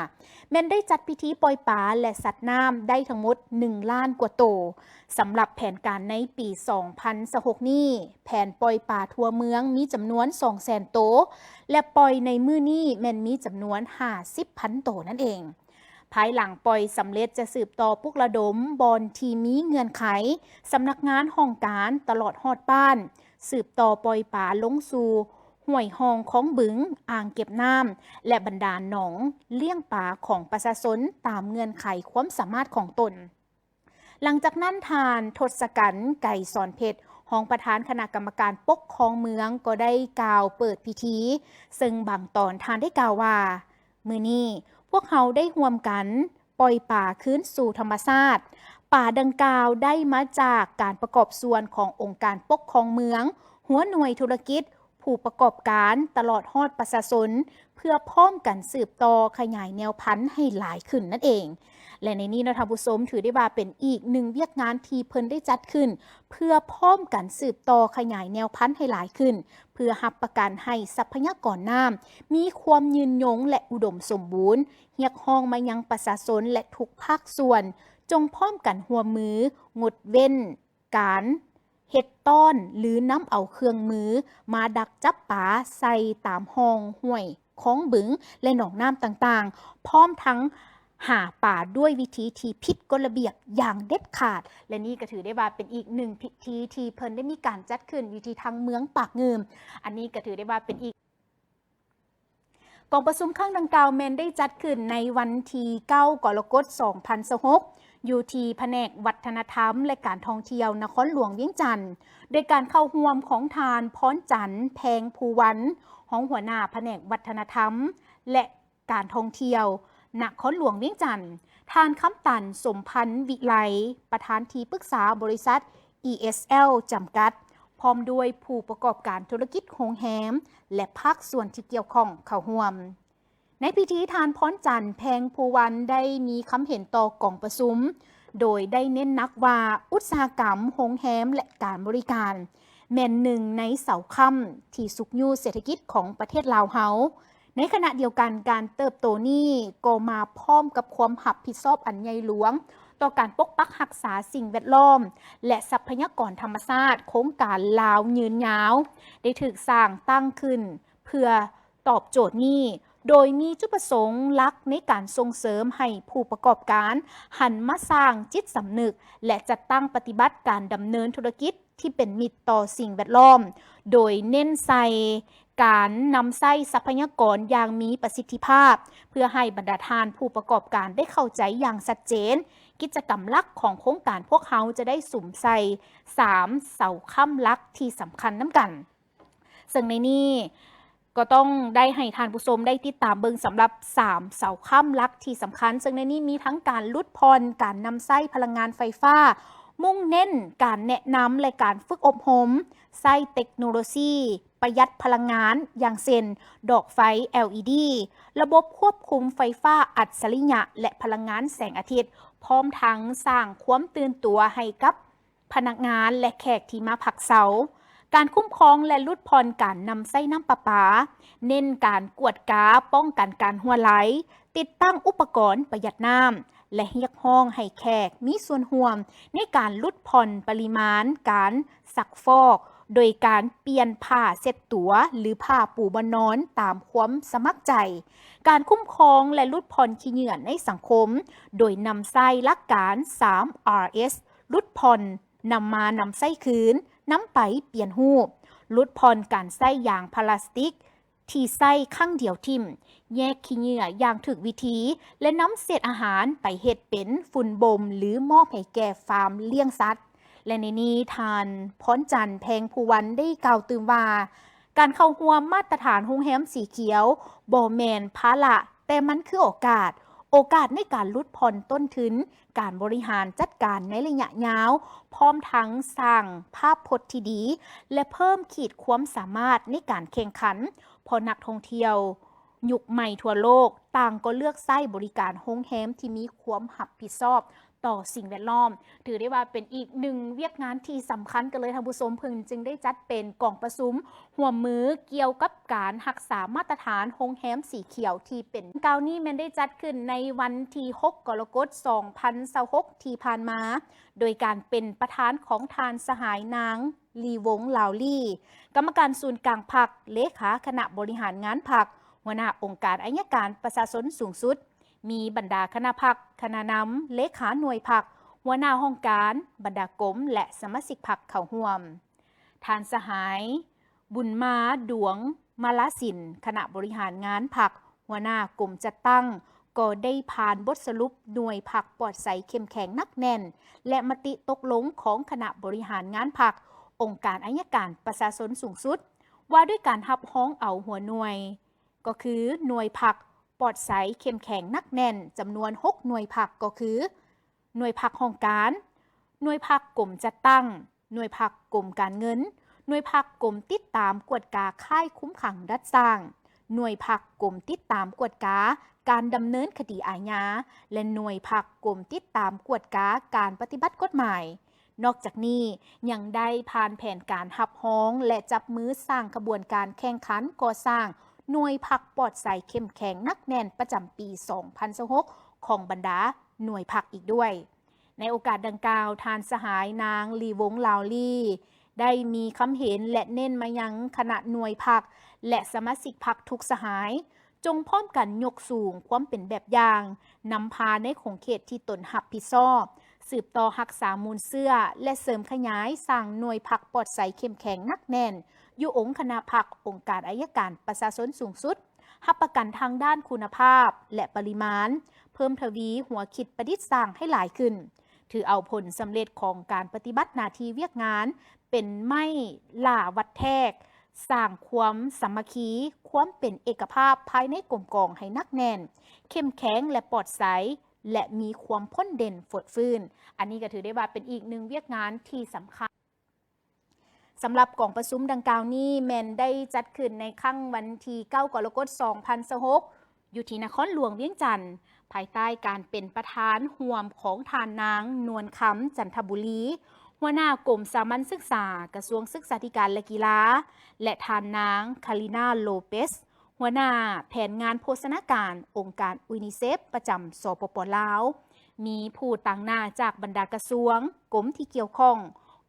ແມ່ນໄດ້ຈັດພິທີປ່ອຍປາ ແລະ ສັດນ້ຳໄດ້ທັງໝົດໜຶ່ງລ້ານກວ່າໂຕ. ສຳລັບແຜນການໃນປີສອງພັນຊາວຫົກນີ້, ແຜນປ່ອຍປາທົ່ວເມືອງມີຈຳນວນສອງແສນໂຕ ແລະ ປ່ອຍໃນມື້ນີ້ແມ່ນມີຈຳນວນຫ້າສິບພັນໂຕນັ້ນເອງ. ພາຍຫຼັງປ່ອຍສຳເລັດຈະສືບຕໍ່ປຸກລະດົມບ່ອນທີ່ມີເງື່ອນໄຂ, ສຳນັກງານຫ້ອງການ ຕະຫຼອດຮອດບ້ານ, ສືບຕໍ່ປ່ອຍປາລົງສູ່ຫ້ວຍຮ່ອງຄອງບຶງ, ອ່າງເກັບນ້ຳ ແລະ ບັນດາໜອງລ້ຽງປາຂອງປະຊາຊົນຕາມເງື່ອນໄຂຄວາມສາມາດຂອງຕົນ. ຫຼັງຈາກນັ້ນ, ທ່ານ ທົດສະກັນ ໄກສອນເພັດ ຮອງປະທານຄະນະກຳມະການປົກຄອງເມືອງ ກໍໄດ້ກ່າວເປີດພິທີ, ເຊິ່ງບາງຕອນທ່ານໄດ້ກ່າວວ່າ, ມື້ນີ້ພວກເຮົາໄດ້ຮ່ວມກັນປ່ອຍປາຄືນສູ່ທຳມະຊາດ. ປາດັ່ງກ່າວໄດ້ມາຈາກການປະກອບສ່ວນຂອງອົງການປົກຄອງເມືອງ, ຫົວໜ່ວຍທຸລະກິດ, ຜູ້ປະກອບການ ຕະຫຼອດຮອດປະຊາຊົນ ເພື່ອພ້ອມກັນສືບຕໍ່ຂະຫຍາຍແນວພັນໃຫ້ຫຼາຍຂຶ້ນນັ້ນເອງ. ແລະ ໃນນີ້ເນາະທ່ານຜູ້ຊົມ, ຖືໄດ້ວ່າເປັນອີກໜຶ່ງວຽກງານທີ່ເພິ່ນໄດ້ຈັດຂຶ້ນ ເພື່ອພ້ອມກັນສືບຕໍ່ຂະຫຍາຍແນວພັນໃຫ້ຫຼາຍຂຶ້ນ, ເພື່ອຮັບປະກັນໃຫ້ຊັບພະຍາກອນນ້ຳມີຄວາມຍືນຍົງ ແລະ ອຸດົມສົມບູນ, ຮຽກຮ້ອງມາຍັງປະຊາຊົນ ແລະ ທຸກພາກສ່ວນ ຈົ່ງພ້ອມກັນຮ່ວມມື ງົດເວັ້ນ ການເຮັດຕ້ອນ ຫຼື ນຳເອົາເຄື່ອງມືມາດັກຈັບປາໃສ່ຕາມຮ່ອງຫ້ວຍຄອງບຶງ ແລະ ໜອງນ້ຳຕ່າງໆ, ພ້ອມທັງຫາປາດ້ວຍວິທີທີ່ຜິດກົດລະບຽບຢ່າງເດັດຂາດ. ແລະ ນີ້ກໍຖືໄດ້ວ່າເປັນອີກໜຶ່ງພິທີທີ່ເພິ່ນໄດ້ມີການຈັດຂຶ້ນຢູ່ທີ່ທາງເມືອງປາກງື່ມ. ອັນນີ້ກໍຖືໄດ້ວ່າເປັນອີກ ກອງປະຊຸມຄັ້ງດັ່ງກ່າວແມ່ນໄດ້ຈັດຂຶ້ນໃນວັນທີເກົ້າ ກໍລະກົດ ສອງພັນຊາວຫົກ ຢູ່ທີ່ພະແນກວັດທະນະທຳ ແລະ ການທ່ອງທ່ຽວນະຄອນຫຼວງວຽງຈັນ ໂດຍການເຂົ້າຮ່ວມຂອງທ່ານ ພອນຈັນ ແພງພູວັນ ຮອງຫົວໜ້າພະແນກວັດທະນະທຳ ແລະ ການທ່ອງທ່ຽວນະຄອນຫຼວງວຽງຈັນ, ທ່ານ ຄຳຕັນ ສົມພັນວິໄລ ປະທານທີ່ປຶກສາບໍລິສັດ ອີເອສແອລ ຈຳກັດ, ພ້ອມດ້ວຍຜູ້ປະກອບການທຸລະກິດໂຮງແຮມ ແລະ ພາກສ່ວນທີ່ກ່ຽວຂ້ອງເຂົ້າຮ່ວມ. ໃນພິທີ, ທ່ານ ພອນຈັນ ແພງພູວັນ ໄດ້ມີຄຳເຫັນຕໍ່ກອງປະຊຸມ, ໂດຍໄດ້ເນັ້ນໜັກວ່າ ອຸດສາຫະກຳ, ໂຮງແຮມ ແລະ ການບໍລິການ ແມ່ນໜຶ່ງໃນເສົາຄ້ຳທີ່ຊຸກຍູ້ເສດຖະກິດຂອງປະເທດລາວເຮົາ. ໃນຂະນະດຽວກັນ, ການເຕີບໂຕນີ້ກໍມາພ້ອມກັບຄວາມຮັບຜິດຊອບອັນໃຫຍ່ຫຼວງຕໍ່ການປົກປັກຮັກສາສິ່ງແວດລ້ອມ ແລະ ຊັບພະຍາກອນທຳມະຊາດ. ໂຄງການລາວຍືນຍາວ ໄດ້ຖືກສ້າງຕັ້ງຂຶ້ນເພື່ອຕອບໂຈດນີ້, ໂດຍມີຈຸດປະສົງຫຼັກໃນການສົ່ງເສີມໃຫ້ຜູ້ປະກອບການຫັນມາສ້າງຈິດສຳນຶກ ແລະ ຈັດຕັ້ງປະຕິບັດການດຳເນີນທຸລະກິດ ທີ່ເປັນມິດຕໍ່ສິ່ງແວດລ້ອມ, ໂດຍເນັ້ນໃສ່ການນຳໃຊ້ຊັບພະຍາກອນຢ່າງມີປະສິດທິພາບ, ເພື່ອໃຫ້ບັນດາທ່ານຜູ້ປະກອບການໄດ້ເຂົ້າໃຈຢ່າງຊັດເຈນ. ກິດຈະກຳຫຼັກຂອງໂຄງການພວກເຮົາຈະໄດ້ສຸມໃສ່ສາມເສົາຄ້ຳຫຼັກທີ່ສຳຄັນນຳກັນ, ເຊິ່ງໃນນີ້ ກໍຕ້ອງໄດ້ໃຫ້ທ່ານຜູ້ຊົມໄດ້ຕິດຕາມເບິ່ງສຳລັບສາມເສົາຄ້ຳຫຼັກທີ່ສຳຄັນ, ເຊິ່ງໃນນີ້ມີທັງການຫຼຸດຜ່ອນການນຳໃຊ້ພະລັງງານໄຟຟ້າ, ມຸ່ງເນັ້ນການແນະນຳ ແລະ ການຝຶກອົບຮົມໃຊ້ເຕັກໂນໂລຊີ ປະຢັດພະລັງງານ ຢ່າງເຊັ່ນ ດອກໄຟ ແອລອີດີ, ລະບົບຄວບຄຸມໄຟຟ້າອັດສະລິຍະ ແລະ ພະລັງງານແສງອາທິດ, ພ້ອມທັງສ້າງຄວາມຕື່ນຕົວໃຫ້ກັບ ພະນັກງານ ແລະ ແຂກທີ່ມາພັກເຊົາ. ການຄຸ້ມຄອງ ແລະ ຫຼຸດຜ່ອນການນຳໃຊ້ນ້ຳປະປາ, ເນັ້ນການກວດກາປ້ອງກັນການຮົ່ວໄຫຼ, ຕິດຕັ້ງອຸປະກອນປະຢັດນ້ຳ ແລະ ຮຽກຮ້ອງໃຫ້ແຂກມີສ່ວນຮ່ວມໃນການຫຼຸດຜ່ອນປະລິມານການຊັກຟອກ ໂດຍການປ່ຽນຜ້າເຊັດຕົວ ຫຼື ຜ້າປູບ່ອນນອນຕາມຄວາມສະໝັກໃຈ. ການຄຸ້ມຄອງ ແລະ ຫຼຸດຜ່ອນຂີ້ເຫຍື້ອໃນສັງຄົມ ໂດຍນຳໃຊ້ຫຼັກການ ສາມ ອາ ເອັສ ຫຼຸດຜ່ອນ, ນຳມານຳໃຊ້ຄືນ, ນຳໄປປ່ຽນຮູບ, ຫຼຸດຜ່ອນການໃຊ້ຢາງພລາສຕິກທີ່ໃຊ້ຄັ້ງດຽວຖິ້ມ, ແຍກຂີ້ເຫຍື້ອຢ່າງຖືກວິທີ ແລະ ນຳເສດອາຫານໄປເຮັດເປັນຝຸ່ນບົ່ມ ຫຼື ມອບໃຫ້ແກ່ຟາມລ້ຽງສັດ. ແລະ ໃນນີ້ທ່ານ ພອນຈັນ ແພງພູວັນ ໄດ້ກ່າວຕື່ມວ່າ ການເຂົ້າຮ່ວມມາດຕະຖານໂຮງແຮມສີຂຽວບໍ່ແມ່ນພາລະ, ແຕ່ມັນຄືໂອກາດ, ໂອກາດໃນການຫຼຸດຜ່ອນຕົ້ນທຶນ, ການບໍລິຫານຈັດການໃນໄລຍະຍາວ, ພ້ອມທັງສ້າງພາບພົດທີ່ດີ ແລະ ເພີ່ມຂີດຄວາມສາມາດໃນການແຂ່ງຂັນ, ເພາະນັກທ່ອງທ່ຽວຍຸກໃໝ່ທົ່ວໂລກຕ່າງກໍເລືອກໃຊ້ບໍລິການໂຮງແຮມທີ່ມີຄວາມຮັບຜິດຊອບ ຕໍ່ສິ່ງແວດລ້ອມ. ຖືໄດ້ວ່າເປັນອີກໜຶ່ງວຽກງານທີ່ສຳຄັນກັນເລີຍທ່ານຜູ້ຊົມ, ເພິ່ນຈຶ່ງໄດ້ຈັດເປັນກອງປະຊຸມຮ່ວມມືກ່ຽວກັບການຮັກສາມາດຕະຖານໂຮງແຮມສີຂຽວທີ່ເປັນ ກ່າວນີ້ແມ່ນໄດ້ຈັດຂຶ້ນໃນວັນທີຫົກ ກໍລະກົດ ສອງພັນຊາວຫົກ ທີ່ຜ່ານມາ, ໂດຍການເປັນປະທານຂອງທ່ານສະຫາຍນາງ ລີວົງ ລາວລີ, ກຳມະການສູນກາງພັກ, ເລຂາຄະນະບໍລິຫານງານພັກ, ຫົວໜ້າອົງການໄອຍະການປະຊາຊົນສູງສຸດ, ມີບັນດາຄະນະພັກ, ຄະນະນຳ, ເລຂາໜ່ວຍພັກ, ຫົວໜ້າຫ້ອງການ, ບັນດາກົມ ແລະ ສະມາຊິກພັກເຂົ້າຮ່ວມ. ທ່ານສະຫາຍ ບຸນມາ ດວງມາລາສິນ, ຄະນະບໍລິຫານງານພັກ, ຫົວໜ້າກົມຈັດຕັ້ງ, ກໍໄດ້ຜ່ານບົດສະຫຼຸບໜ່ວຍພັກປອດໃສເຂັ້ມແຂງໜັກແໜ້ນ ແລະ ມະຕິຕົກລົງຂອງຄະນະບໍລິຫານງານພັກ, ອົງການໄອຍະການປະຊາຊົນສູງສຸດ ວ່າດ້ວຍການຮັບຮອງເອົາຫົວໜ່ວຍ ກໍຄືໜ່ວຍພັກປອດໃສເຂັ້ມແຂງໜັກແໜ້ນ ຈຳນວນຫົກໜ່ວຍພັກ ກໍຄື ໜ່ວຍພັກຫ້ອງການ, ໜ່ວຍພັກກົມຈັດຕັ້ງ, ໜ່ວຍພັກກົມການເງິນ, ໜ່ວຍພັກກົມຕິດຕາມກວດກາຄ້າຍຄຸມຂັງດັດສ້າງ, ໜ່ວຍພັກກົມຕິດຕາມກວດກາການດຳເນີນຄະດີອາຍາ ແລະ ໜ່ວຍພັກກົມຕິດຕາມກວດກາການປະຕິບັດກົດໝາຍ. ນອກຈາກນີ້ຍັງໄດ້ຜ່ານແຜນການຮັບຮອງ ແລະ ຈັບມືສ້າງຂະບວນການແຂ່ງຂັນກໍ່ສ້າງໜ່ວຍພັກປອດໃສເຂັ້ມແຂງໜັກແໜ້ນປະຈຳປີສອງພັນຊາວຫົກ ຂອງບັນດາໜ່ວຍພັກອີກດ້ວຍ. ໃນໂອກາດດັ່ງກ່າວ, ທ່ານສະຫາຍນາງ ລີວົງ ລາວລີ ໄດ້ມີຄຳເຫັນ ແລະ ເນັ້ນມາຍັງຄະນະໜ່ວຍພັກ ແລະ ສະມາຊິກພັກທຸກສະຫາຍ ຈົ່ງພ້ອມກັນຍົກສູງຄວາມເປັນແບບຢ່າງ, ນຳພາໃນຂົງເຂດທີ່ຕົນຮັບຜິດຊອບ, ສືບຕໍ່ຮັກສາມູນເຊື້ອ ແລະ ເສີມຂະຫຍາຍສ້າງໜ່ວຍພັກປອດໃສເຂັ້ມແຂງໜັກແໜ້ນ ຢູ່ອົງຄະນະພັກ, ອົງການໄອຍະການປະຊາຊົນສູງສຸດ, ຮັບປະກັນທາງດ້ານຄຸນນະພາບ ແລະ ປະລິມານ, ເພີ່ມທະວີຫົວຄິດປະດິດສ້າງໃຫ້ຫຼາຍຂຶ້ນ, ຖືເອົາຜົນສຳເລັດຂອງການປະຕິບັດໜ້າທີ່ວຽກງານເປັນໄມ້ຫຼ້າວັດແທກ, ສ້າງຄວາມສາມັກຄີ, ຄວາມເປັນເອກະພາບພາຍໃນກົມກອງໃຫ້ໜັກແໜ້ນ, ເຂັ້ມແຂງ ແລະ ປອດໃສ ແລະ ມີຄວາມພົ້ນເດັ່ນຟົດຟື້ນ. ອັນນີ້ກໍຖືໄດ້ວ່າເປັນອີກໜຶ່ງວຽກງານທີ່ສຳຄັນ. ສຳລັບກອງປະຊຸມດັ່ງກ່າວນີ້ແມ່ນໄດ້ຈັດຂຶ້ນໃນຄັ້ງວັນທີເກົ້າ ກໍລະກົດ ສອງພັນຊາວຫົກ ຢູ່ທີ່ນະຄອນຫຼວງວຽງຈັນ, ພາຍໃຕ້ການເປັນປະທານຮ່ວມຂອງທ່ານນາງ ນວນຄຳ ຈັນທະບູລີ, ຫົວໜ້າກົມສາມັນສຶກສາ, ກະຊວງສຶກສາທິການ ແລະ ກິລາ ແລະ ທ່ານນາງ ຄາລີນາ ໂລເປສ, ຫົວໜ້າແຜນງານໂພຊະນາການອົງການຢູນິເຊັບປະຈຳ ສປປ ລາວ, ມີຜູ້ຕາງໜ້າຈາກບັນດາກະຊວງ, ກົມທີ່ກ່ຽວຂ້ອງ,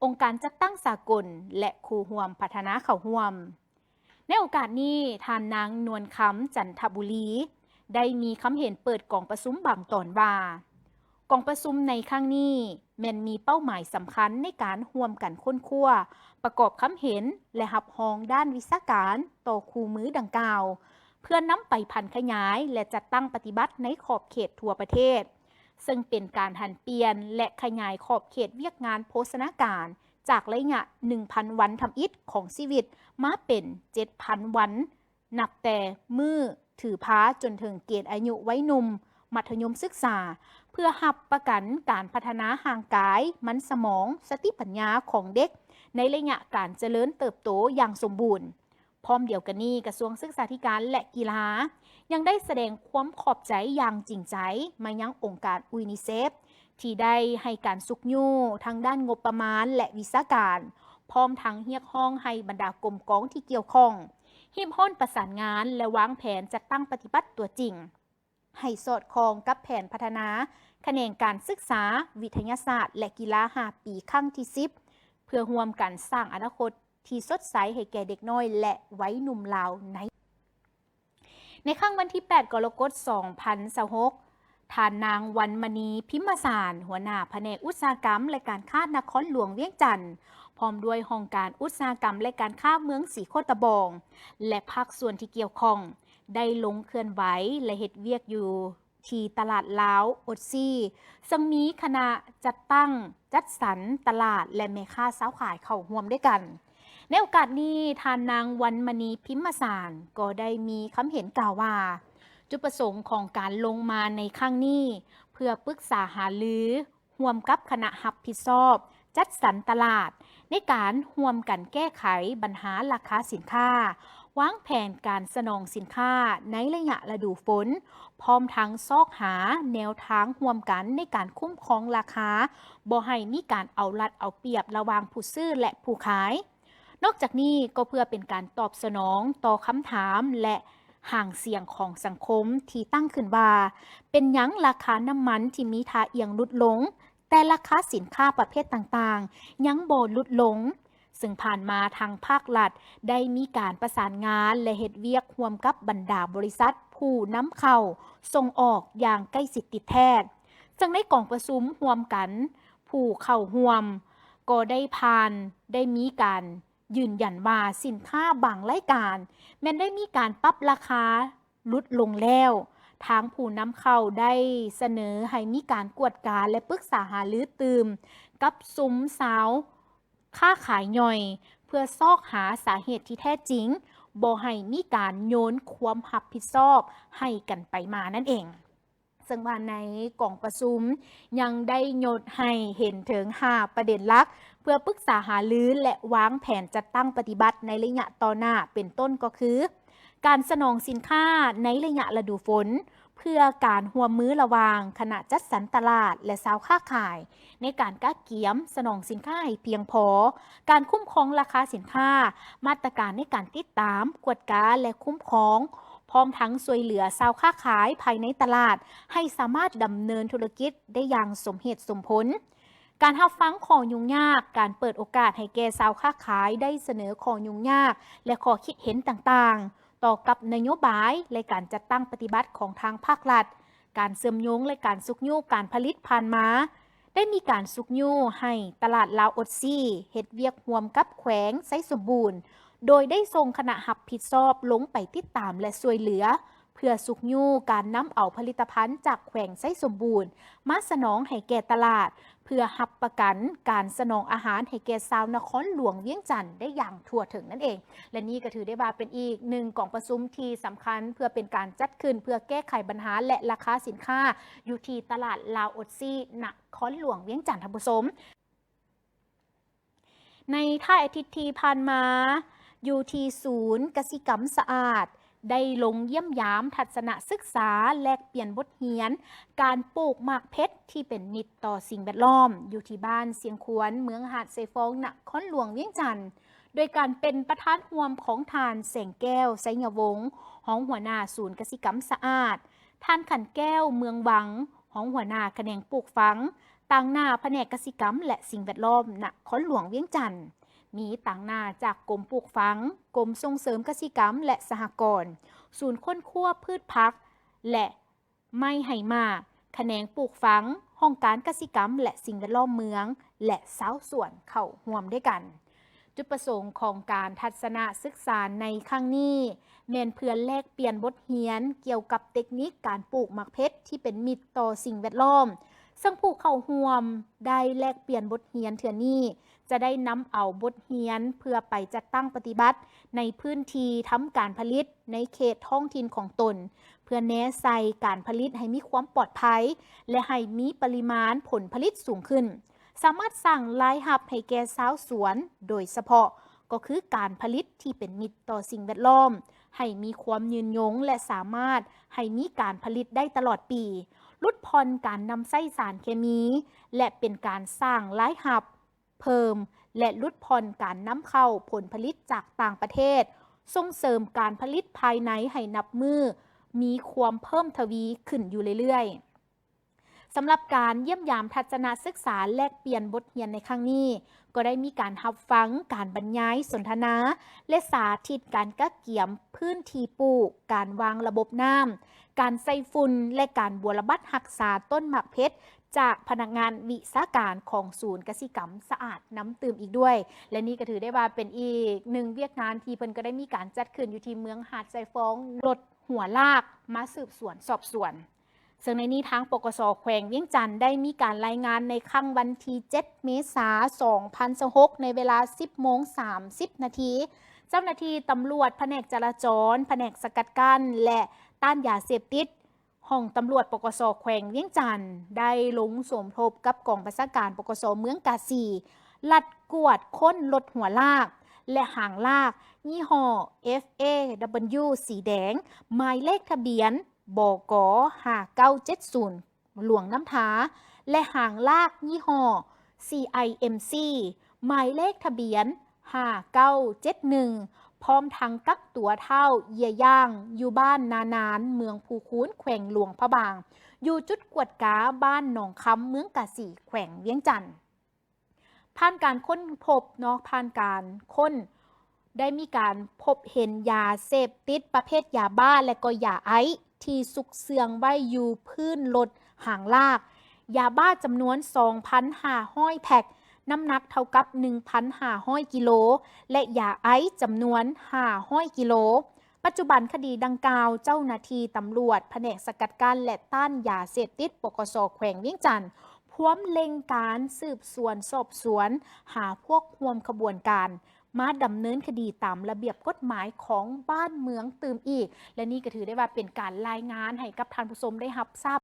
ອົງການຈັດຕັ້ງສາກົນ ແລະ ຄູ່ຮ່ວມພັດທະນາເຂົ້າຮ່ວມ. ໃນໂອກາດນີ້, ທ່ານນາງ ນວນຄຳ ຈັນທະບູລີ ໄດ້ມີຄຳເຫັນເປີດກອງປະຊຸມບາງຕອນວ່າ, ກອງປະຊຸມໃນຄັ້ງນີ້ແມ່ນມີເປົ້າໝາຍສຳຄັນໃນການຮ່ວມກັນຄົ້ນຄວ້າ, ປະກອບຄຳເຫັນ ແລະ ຮັບຮອງດ້ານວິຊາການຕໍ່ຄູ່ມືດັ່ງກ່າວ, ເພື່ອນຳໄປຜັນຂະຫຍາຍ ແລະ ຈັດຕັ້ງປະຕິບັດໃນຂອບເຂດທົ່ວປະເທດ, ເຊິ່ງເປັນການຫັນປ່ຽນ ແລະ ຂະຫຍາຍຂອບເຂດວຽກງານໂພຊະນາການ ຈາກໄລຍະໜຶ່ງພັນວັນທຳອິດຂອງຊີວິດ ມາເປັນເຈັດພັນວັນ ນັບແຕ່ມື້ຖືພາຈົນເຖິງເກນອາຍຸໄວໜຸ່ມ, ມັດທະຍົມສຶກສາ, ເພື່ອຮັບປະກັນການພັດທະນາຮ່າງກາຍ, ມັນສະໝອງ, ສະຕິປັນຍາຂອງເດັກໃນໄລຍະການຈະເລີນເຕີບໂຕຢ່າງສົມບູນ. ພ້ອມດຽວກັນນີ້, ກະຊວງສຶກສາທິການ ແລະ ກິລາ ຍັງໄດ້ສະແດງຄວາມຂອບໃຈຢ່າງຈິງໃຈມາຍັງອົງການຢູນິເຊຟ ທີ່ໄດ້ໃຫ້ການຊຸກຍູ້ທາງດ້ານງົບປະມານ ແລະ ວິຊາການ, ພ້ອມທັງຮຽກຮ້ອງໃຫ້ບັນດາກົມກອງທີ່ກ່ຽວຂ້ອງ ຮີບຮ້ອນປະສານງານ ແລະ ວາງແຜນຈັດຕັ້ງປະຕິບັດຕົວຈິງ ໃຫ້ສອດຄ່ອງກັບແຜນພັດທະນາຂະແໜງການສຶກສາ, ວິທະຍາສາດ ແລະ ກິລາຫ້າປີຄັ້ງທີສິບ ເພື່ອຮ່ວມກັນສ້າງອະນາຄົດທີ່ສົດໃສໃຫ້ແກ່ເດັກນ້ອຍ ແລະ ໄວໜຸ່ມລາວໃນ ໃນຄ່ຳວັນທີແປດ ກໍລະກົດ ສອງພັນຊາວຫົກ, ທ່ານນາງ ວັນມະນີ ພິມມະສານ ຫົວໜ້າພະແນກອຸດສາຫະກຳ ແລະ ການຄ້ານະຄອນຫຼວງວຽງຈັນ ພ້ອມດ້ວຍຫ້ອງການອຸດສາຫະກຳ ແລະ ການຄ້າເມືອງສີໂຄດຕະບອງ ແລະ ພາກສ່ວນທີ່ກ່ຽວຂ້ອງ ໄດ້ລົງເຄື່ອນໄຫວ ແລະ ເຮັດວຽກຢູ່ທີ່ຕະຫຼາດລາວອົດຊີ ເຊິ່ງມີຄະນະຈັດຕັ້ງ, ຈັດສັນຕະຫຼາດ ແລະ ແມ່ຄ້າຊາວຂາຍເຂົ້າຮ່ວມດ້ວຍກັນ. ໃນໂອກາດນີ້, ທ່ານນາງ ວັນມະນີ ພິມມະສານ ກໍໄດ້ມີຄຳເຫັນກ່າວວ່າ, ຈຸດປະສົງຂອງການລົງມາໃນຄັ້ງນີ້ ເພື່ອປຶກສາຫາລືຮ່ວມກັບຄະນະຮັບຜິດຊອບຈັດສັນຕະຫຼາດ ໃນການຮ່ວມກັນແກ້ໄຂບັນຫາລາຄາສິນຄ້າ, ວາງແຜນການສະໜອງສິນຄ້າໃນໄລຍະລະດູຝົນ, ພ້ອມທັງຊອກຫາແນວທາງຮ່ວມກັນໃນການຄຸ້ມຄອງລາຄາ, ບໍ່ໃຫ້ມີການເອົາລັດເອົາປຽບລະຫວ່າງຜູ້ຊື້ ແລະ ຜູ້ຂາຍ. ນອກຈາກນີ້ກໍເພື່ອເປັນການຕອບສະໜອງຕໍ່ຄຳຖາມ ແລະ ຫາງສຽງຂອງສັງຄົມທີ່ຕັ້ງຂຶ້ນວ່າ, ເປັນຫຍັງລາຄານ້ຳມັນທີ່ມີທ່າອ່ຽງຫຼຸດລົງ, ແຕ່ລາຄາສິນຄ້າປະເພດຕ່າງໆຍັງບໍ່ຫຼຸດລົງ? ເຊິ່ງຜ່ານມາທາງພາກລັດໄດ້ມີການປະສານງານ ແລະ ເຮັດວຽກຮ່ວມກັບບັນດາບໍລິສັດຜູ້ນຳເຂົ້າສົ່ງອອກຢ່າງໃກ້ຊິດຕິດແທດ, ເຊິ່ງໃນກອງປະຊຸມຮ່ວມກັນ ຜູ້ເຂົ້າຮ່ວມກໍໄດ້ຜ່ານ ໄດ້ມີການ ຢືນຢັນວ່າສິນຄ້າບາງລາຍການແມ່ນໄດ້ມີການປັບລາຄາຫຼຸດລົງແລ້ວ. ທາງຜູ້ນຳເຂົ້າໄດ້ສະເໜີໃຫ້ມີການກວດກາ ແລະ ປຶກສາຫາລືຕື່ມກັບຊຸມຊາວຄ້າຂາຍຍ່ອຍ ເພື່ອຊອກຫາສາເຫດທີ່ແທ້ຈິງ, ບໍ່ໃຫ້ມີການໂຍນຄວາມຮັບຜິດຊອບໃຫ້ກັນໄປມານັ້ນເອງ. ເຊິ່ງວ່າໃນກອງປະຊຸມຍັງໄດ້ຍົດໃຫ້ເຫັນເຖິງຫ້າປະເດັນຫຼັກ ເພື່ອປຶກສາຫາລື ແລະ ວາງແຜນຈັດຕັ້ງປະຕິບັດໃນໄລຍະຕໍ່ໜ້າ ເປັນຕົ້ນກໍຄື ການສະໜອງສິນຄ້າໃນໄລຍະລະດູຝົນ ເພື່ອການຮ່ວມມືລະຫວ່າງຄະນະຈັດສັນຕະຫຼາດ ແລະ ຊາວຄ້າຂາຍ ໃນການກະກຽມສະໜອງສິນຄ້າໃຫ້ພຽງພໍ, ການຄຸ້ມຄອງລາຄາສິນຄ້າ, ມາດຕະການໃນການຕິດຕາມ, ກວດກາ ແລະ ຄຸ້ມຄອງ, ພ້ອມທັງຊ່ວຍເຫຼືອຊາວຄ້າຂາຍພາຍໃນຕະຫຼາດ ໃຫ້ສາມາດດຳເນີນທຸລະກິດໄດ້ຢ່າງສົມເຫດສົມຜົນ. ການຮັບຟັງຂໍ້ຫຍຸ້ງຍາກ, ການເປີດໂອກາດໃຫ້ແກ່ຊາວຄ້າຂາຍໄດ້ສະເໜີຂໍ້ຫຍຸ້ງຍາກ ແລະ ຂໍ້ຄິດເຫັນຕ່າງໆ ຕໍ່ກັບນະໂຍບາຍ ແລະ ການຈັດຕັ້ງປະຕິບັດຂອງທາງພາກລັດ, ການເຊື່ອມໂຍງ ແລະ ການຊຸກຍູ້ການຜະລິດຜ່ານມາ ໄດ້ມີການຊຸກຍູ້ໃຫ້ຕະຫຼາດລາວອົດຊີເຮັດວຽກຮ່ວມກັບແຂວງໄຊສົມບູນ, ໂດຍໄດ້ສົ່ງຄະນະຮັບຜິດຊອບລົງໄປຕິດຕາມ ແລະ ຊ່ວຍເຫຼືອ ເພື່ອຊຸກຍູ້ການນຳເອົາຜະລິດຕະພັນຈາກແຂວງໄຊສົມບູນມາສະໜອງໃຫ້ແກ່ຕະຫຼາດ, ເພື່ອຮັບປະກັນການສະໜອງອາຫານໃຫ້ແກ່ຊາວນະຄອນຫຼວງວຽງຈັນໄດ້ຢ່າງທົ່ວເຖິງນັ້ນເອງ. ແລະ ນີ້ກໍຖືໄດ້ວ່າເປັນອີກໜຶ່ງກອງປະຊຸມທີ່ສຳຄັນ ເພື່ອເປັນການຈັດຂຶ້ນເພື່ອແກ້ໄຂບັນຫາ ແລະ ລາຄາສິນຄ້າຢູ່ທີ່ຕະຫຼາດລາວອົດຊີ ນະຄອນຫຼວງວຽງຈັນ ທ່ານຜູ້ຊົມ. ໃນທ້າຍອາທິດທີ່ຜ່ານມາ, ຢູ່ທີ່ສູນກະສິກຳສະອາດ ໄດ້ລົງຢ້ຽມຢາມທັດສະນະສຶກສາ ແລກປ່ຽນບົດຮຽນການປູກໝາກເພັດທີ່ເປັນມິດຕໍ່ສິ່ງແວດລ້ອມ ຢູ່ທີ່ບ້ານຊຽງຄວນ ເມືອງຫາດຊາຍຟອງ ນະຄອນຫຼວງວຽງຈັນ ໂດຍການເປັນປະທານຮ່ວມຂອງທ່ານ ແສງແກ້ວ ໄຊຍະວົງ ຮອງຫົວໜ້າສູນກະສິກຳສະອາດ, ທ່ານ ຂັນແກ້ວ ເມືອງວັງ ຮອງຫົວໜ້າຂະແໜງປູກຝັງ ຕາງໜ້າພະແນກກະສິກຳ ແລະ ສິ່ງແວດລ້ອມ ນະຄອນຫຼວງວຽງຈັນ, ມີຕາງໜ້າຈາກກົມປູກຝັງ, ກົມສົ່ງເສີມກະສິກຳ ແລະ ສະຫະກອນ, ສູນຄົ້ນຄວ້າພືດຜັກ ແລະ ໄມ້ໄຮ່ໝາກ, ຂະແໜງປູກຝັງ, ຫ້ອງການກະສິກຳ ແລະ ສິ່ງແວດລ້ອມເມືອງ ແລະ ຊາວສວນເຂົ້າຮ່ວມດ້ວຍກັນ. ຈຸດປະສົງຂອງການທັດສະນະສຶກສາໃນຄັ້ງນີ້ ແມ່ນເພື່ອແລກປ່ຽນບົດຮຽນກ່ຽວກັບເຕັກນິກການປູກໝາກເພັດທີ່ເປັນມິດຕໍ່ສິ່ງແວດລ້ອມ, ເຊິ່ງຜູ້ເຂົ້າຮ່ວມໄດ້ແລກປ່ຽນບົດຮຽນເທື່ອນີ້ ຈະໄດ້ນຳເອົາບົດຮຽນເພື່ອໄປຈັດຕັ້ງປະຕິບັດໃນພື້ນທີ່ທຳການຜະລິດໃນເຂດທ້ອງຖິ່ນຂອງຕົນ, ເພື່ອແນໃສ່ການຜະລິດໃຫ້ມີຄວາມປອດໄພ ແລະ ໃຫ້ມີປະລິມານຜົນຜະລິດສູງຂຶ້ນ, ສາມາດສ້າງລາຍຮັບໃຫ້ແກ່ຊາວສວນ, ໂດຍສະເພາະ ກໍຄືການຜະລິດທີ່ເປັນມິດຕໍ່ສິ່ງແວດລ້ອມ, ໃຫ້ມີຄວາມຍືນຍົງ ແລະ ສາມາດໃຫ້ມີການຜະລິດໄດ້ຕະຫຼອດປີ, ຫຼຸດຜ່ອນການນຳໃຊ້ສານເຄມີ ແລະ ເປັນການສ້າງລາຍຮັບເພີ່ມ ແລະ ຫຼຸດຜ່ອນການນຳເຂົ້າຜົນຜະລິດຈາກຕ່າງປະເທດ, ສົ່ງເສີມການຜະລິດພາຍໃນໃຫ້ນັບມື້ມີຄວາມເພີ່ມທະວີຂຶ້ນຢູ່ເລື້ອຍໆ. ສຳລັບການຢ້ຽມຢາມທັດສະນະສຶກສາແລກປ່ຽນບົດຮຽນໃນຄັ້ງນີ້, ກໍໄດ້ມີການຮັບຟັງການບັນຍາຍສົນທະນາ ແລະ ສາທິດການກະກຽມພື້ນທີ່ປູກ, ການວາງລະບົບນ້ຳ, ການໃສ່ຝຸ່ນ ແລະ ການບົວລະບັດຮັກສາຕົ້ນໝາກເພັດ ຈາກພະນັກງານວິຊາການຂອງສູນກະສິກຳສະອາດນຳຕື່ມອີກດ້ວຍ. ແລະ ນີ້ກໍຖືໄດ້ວ່າເປັນອີກໜຶ່ງວຽກງານທີ່ເພິ່ນກໍໄດ້ມີການຈັດຂຶ້ນຢູ່ທີ່ເມືອງຫາດຊາຍຟອງ ລົດຫົວລາກມາສືບສວນສອບສວນ. ເຊິ່ງໃນນີ້ທາງ ປກສ ແຂວງວຽງຈັນ ໄດ້ມີການລາຍງານໃນຄ່ຳວັນທີເຈັດ ເມສາ ສອງພັນຊາວຫົກ ໃນເວລາ ສິບໂມງສາມສິບນາທີ, ເຈົ້າໜ້າທີ່ຕຳຫຼວດ ພະແນກຈະລາຈອນ, ພະແນກສະກັດກັ້ນ ແລະ ຕ້ານຢາເສບຕິດ ຫ້ອງຕຳຫຼວດ ປກສ ແຂວງວຽງຈັນ ໄດ້ລົງສົມທົບກັບກອງບັນຊາການ ປກສ ເມືອງກາສີ ລັດກວດຄົ້ນລົດຫົວລາກ ແລະ ຫາງລາກ ຍີ່ຫໍ້ ເອັຟ ເອ ດັບເບິນຢູ ສີແດງ ໝາຍເລກທະບຽນ ບກ ຫ້າເກົ້າເຈັດສູນ ຫຼວງນ້ຳທາ ແລະ ຫາງລາກຍີ່ຫໍ້ ຊີໄອເອັມຊີ ໝາຍເລກທະບຽນ ຫ້າເກົ້າເຈັດໜຶ່ງ ພ້ອມທັງກັກຕົວທ້າວເຢຍຢ່າງ ຢູ່ບ້ານນານານ ເມືອງພູຄູນ ແຂວງຫຼວງພະບາງ, ຢູ່ຈຸດກວດກາບ້ານໜອງຄຳ ເມືອງກາສີ ແຂວງວຽງຈັນ. ຜ່ານການຄົ້ນພົບເນາະ, ຜ່ານການຄົ້ນ ໄດ້ມີການພົບເຫັນຢາເສບຕິດປະເພດຢາບ້າ ແລະ ກໍຢາໄອສ໌ ທີ່ຊຸກເຊື່ອງໄວ້ຢູ່ພື້ນລົດຫາງລາກ, ຢາບ້າຈຳນວນ ສອງພັນຫ້າຮ້ອຍແພັກ, ນ້ຳໜັກເທົ່າກັບ ໜຶ່ງພັນຫ້າຮ້ອຍກິໂລ ແລະ ຢາໄອສ໌ຈຳນວນ ຫ້າຮ້ອຍກິໂລ. ປັດຈຸບັນຄະດີດັ່ງກ່າວ, ເຈົ້າໜ້າທີ່ຕຳຫຼວດ ພະແນກສະກັດກັ້ນ ແລະ ຕ້ານຢາເສບຕິດ ປກສ ແຂວງວຽງຈັນ ພວມເລັ່ງການສືບສວນສອບສວນ ຫາພວກຮ່ວມຂະບວນການ ມາດຳເນີນຄະດີຕາມລະບຽບກົດໝາຍຂອງບ້ານເມືອງຕື່ມອີກ. ແລະ ນີ້ກໍຖືໄດ້ວ່າເປັນການລາຍງານໃຫ້ກັບທ່ານຜູ້ຊົມໄດ້ຮັບຊາບ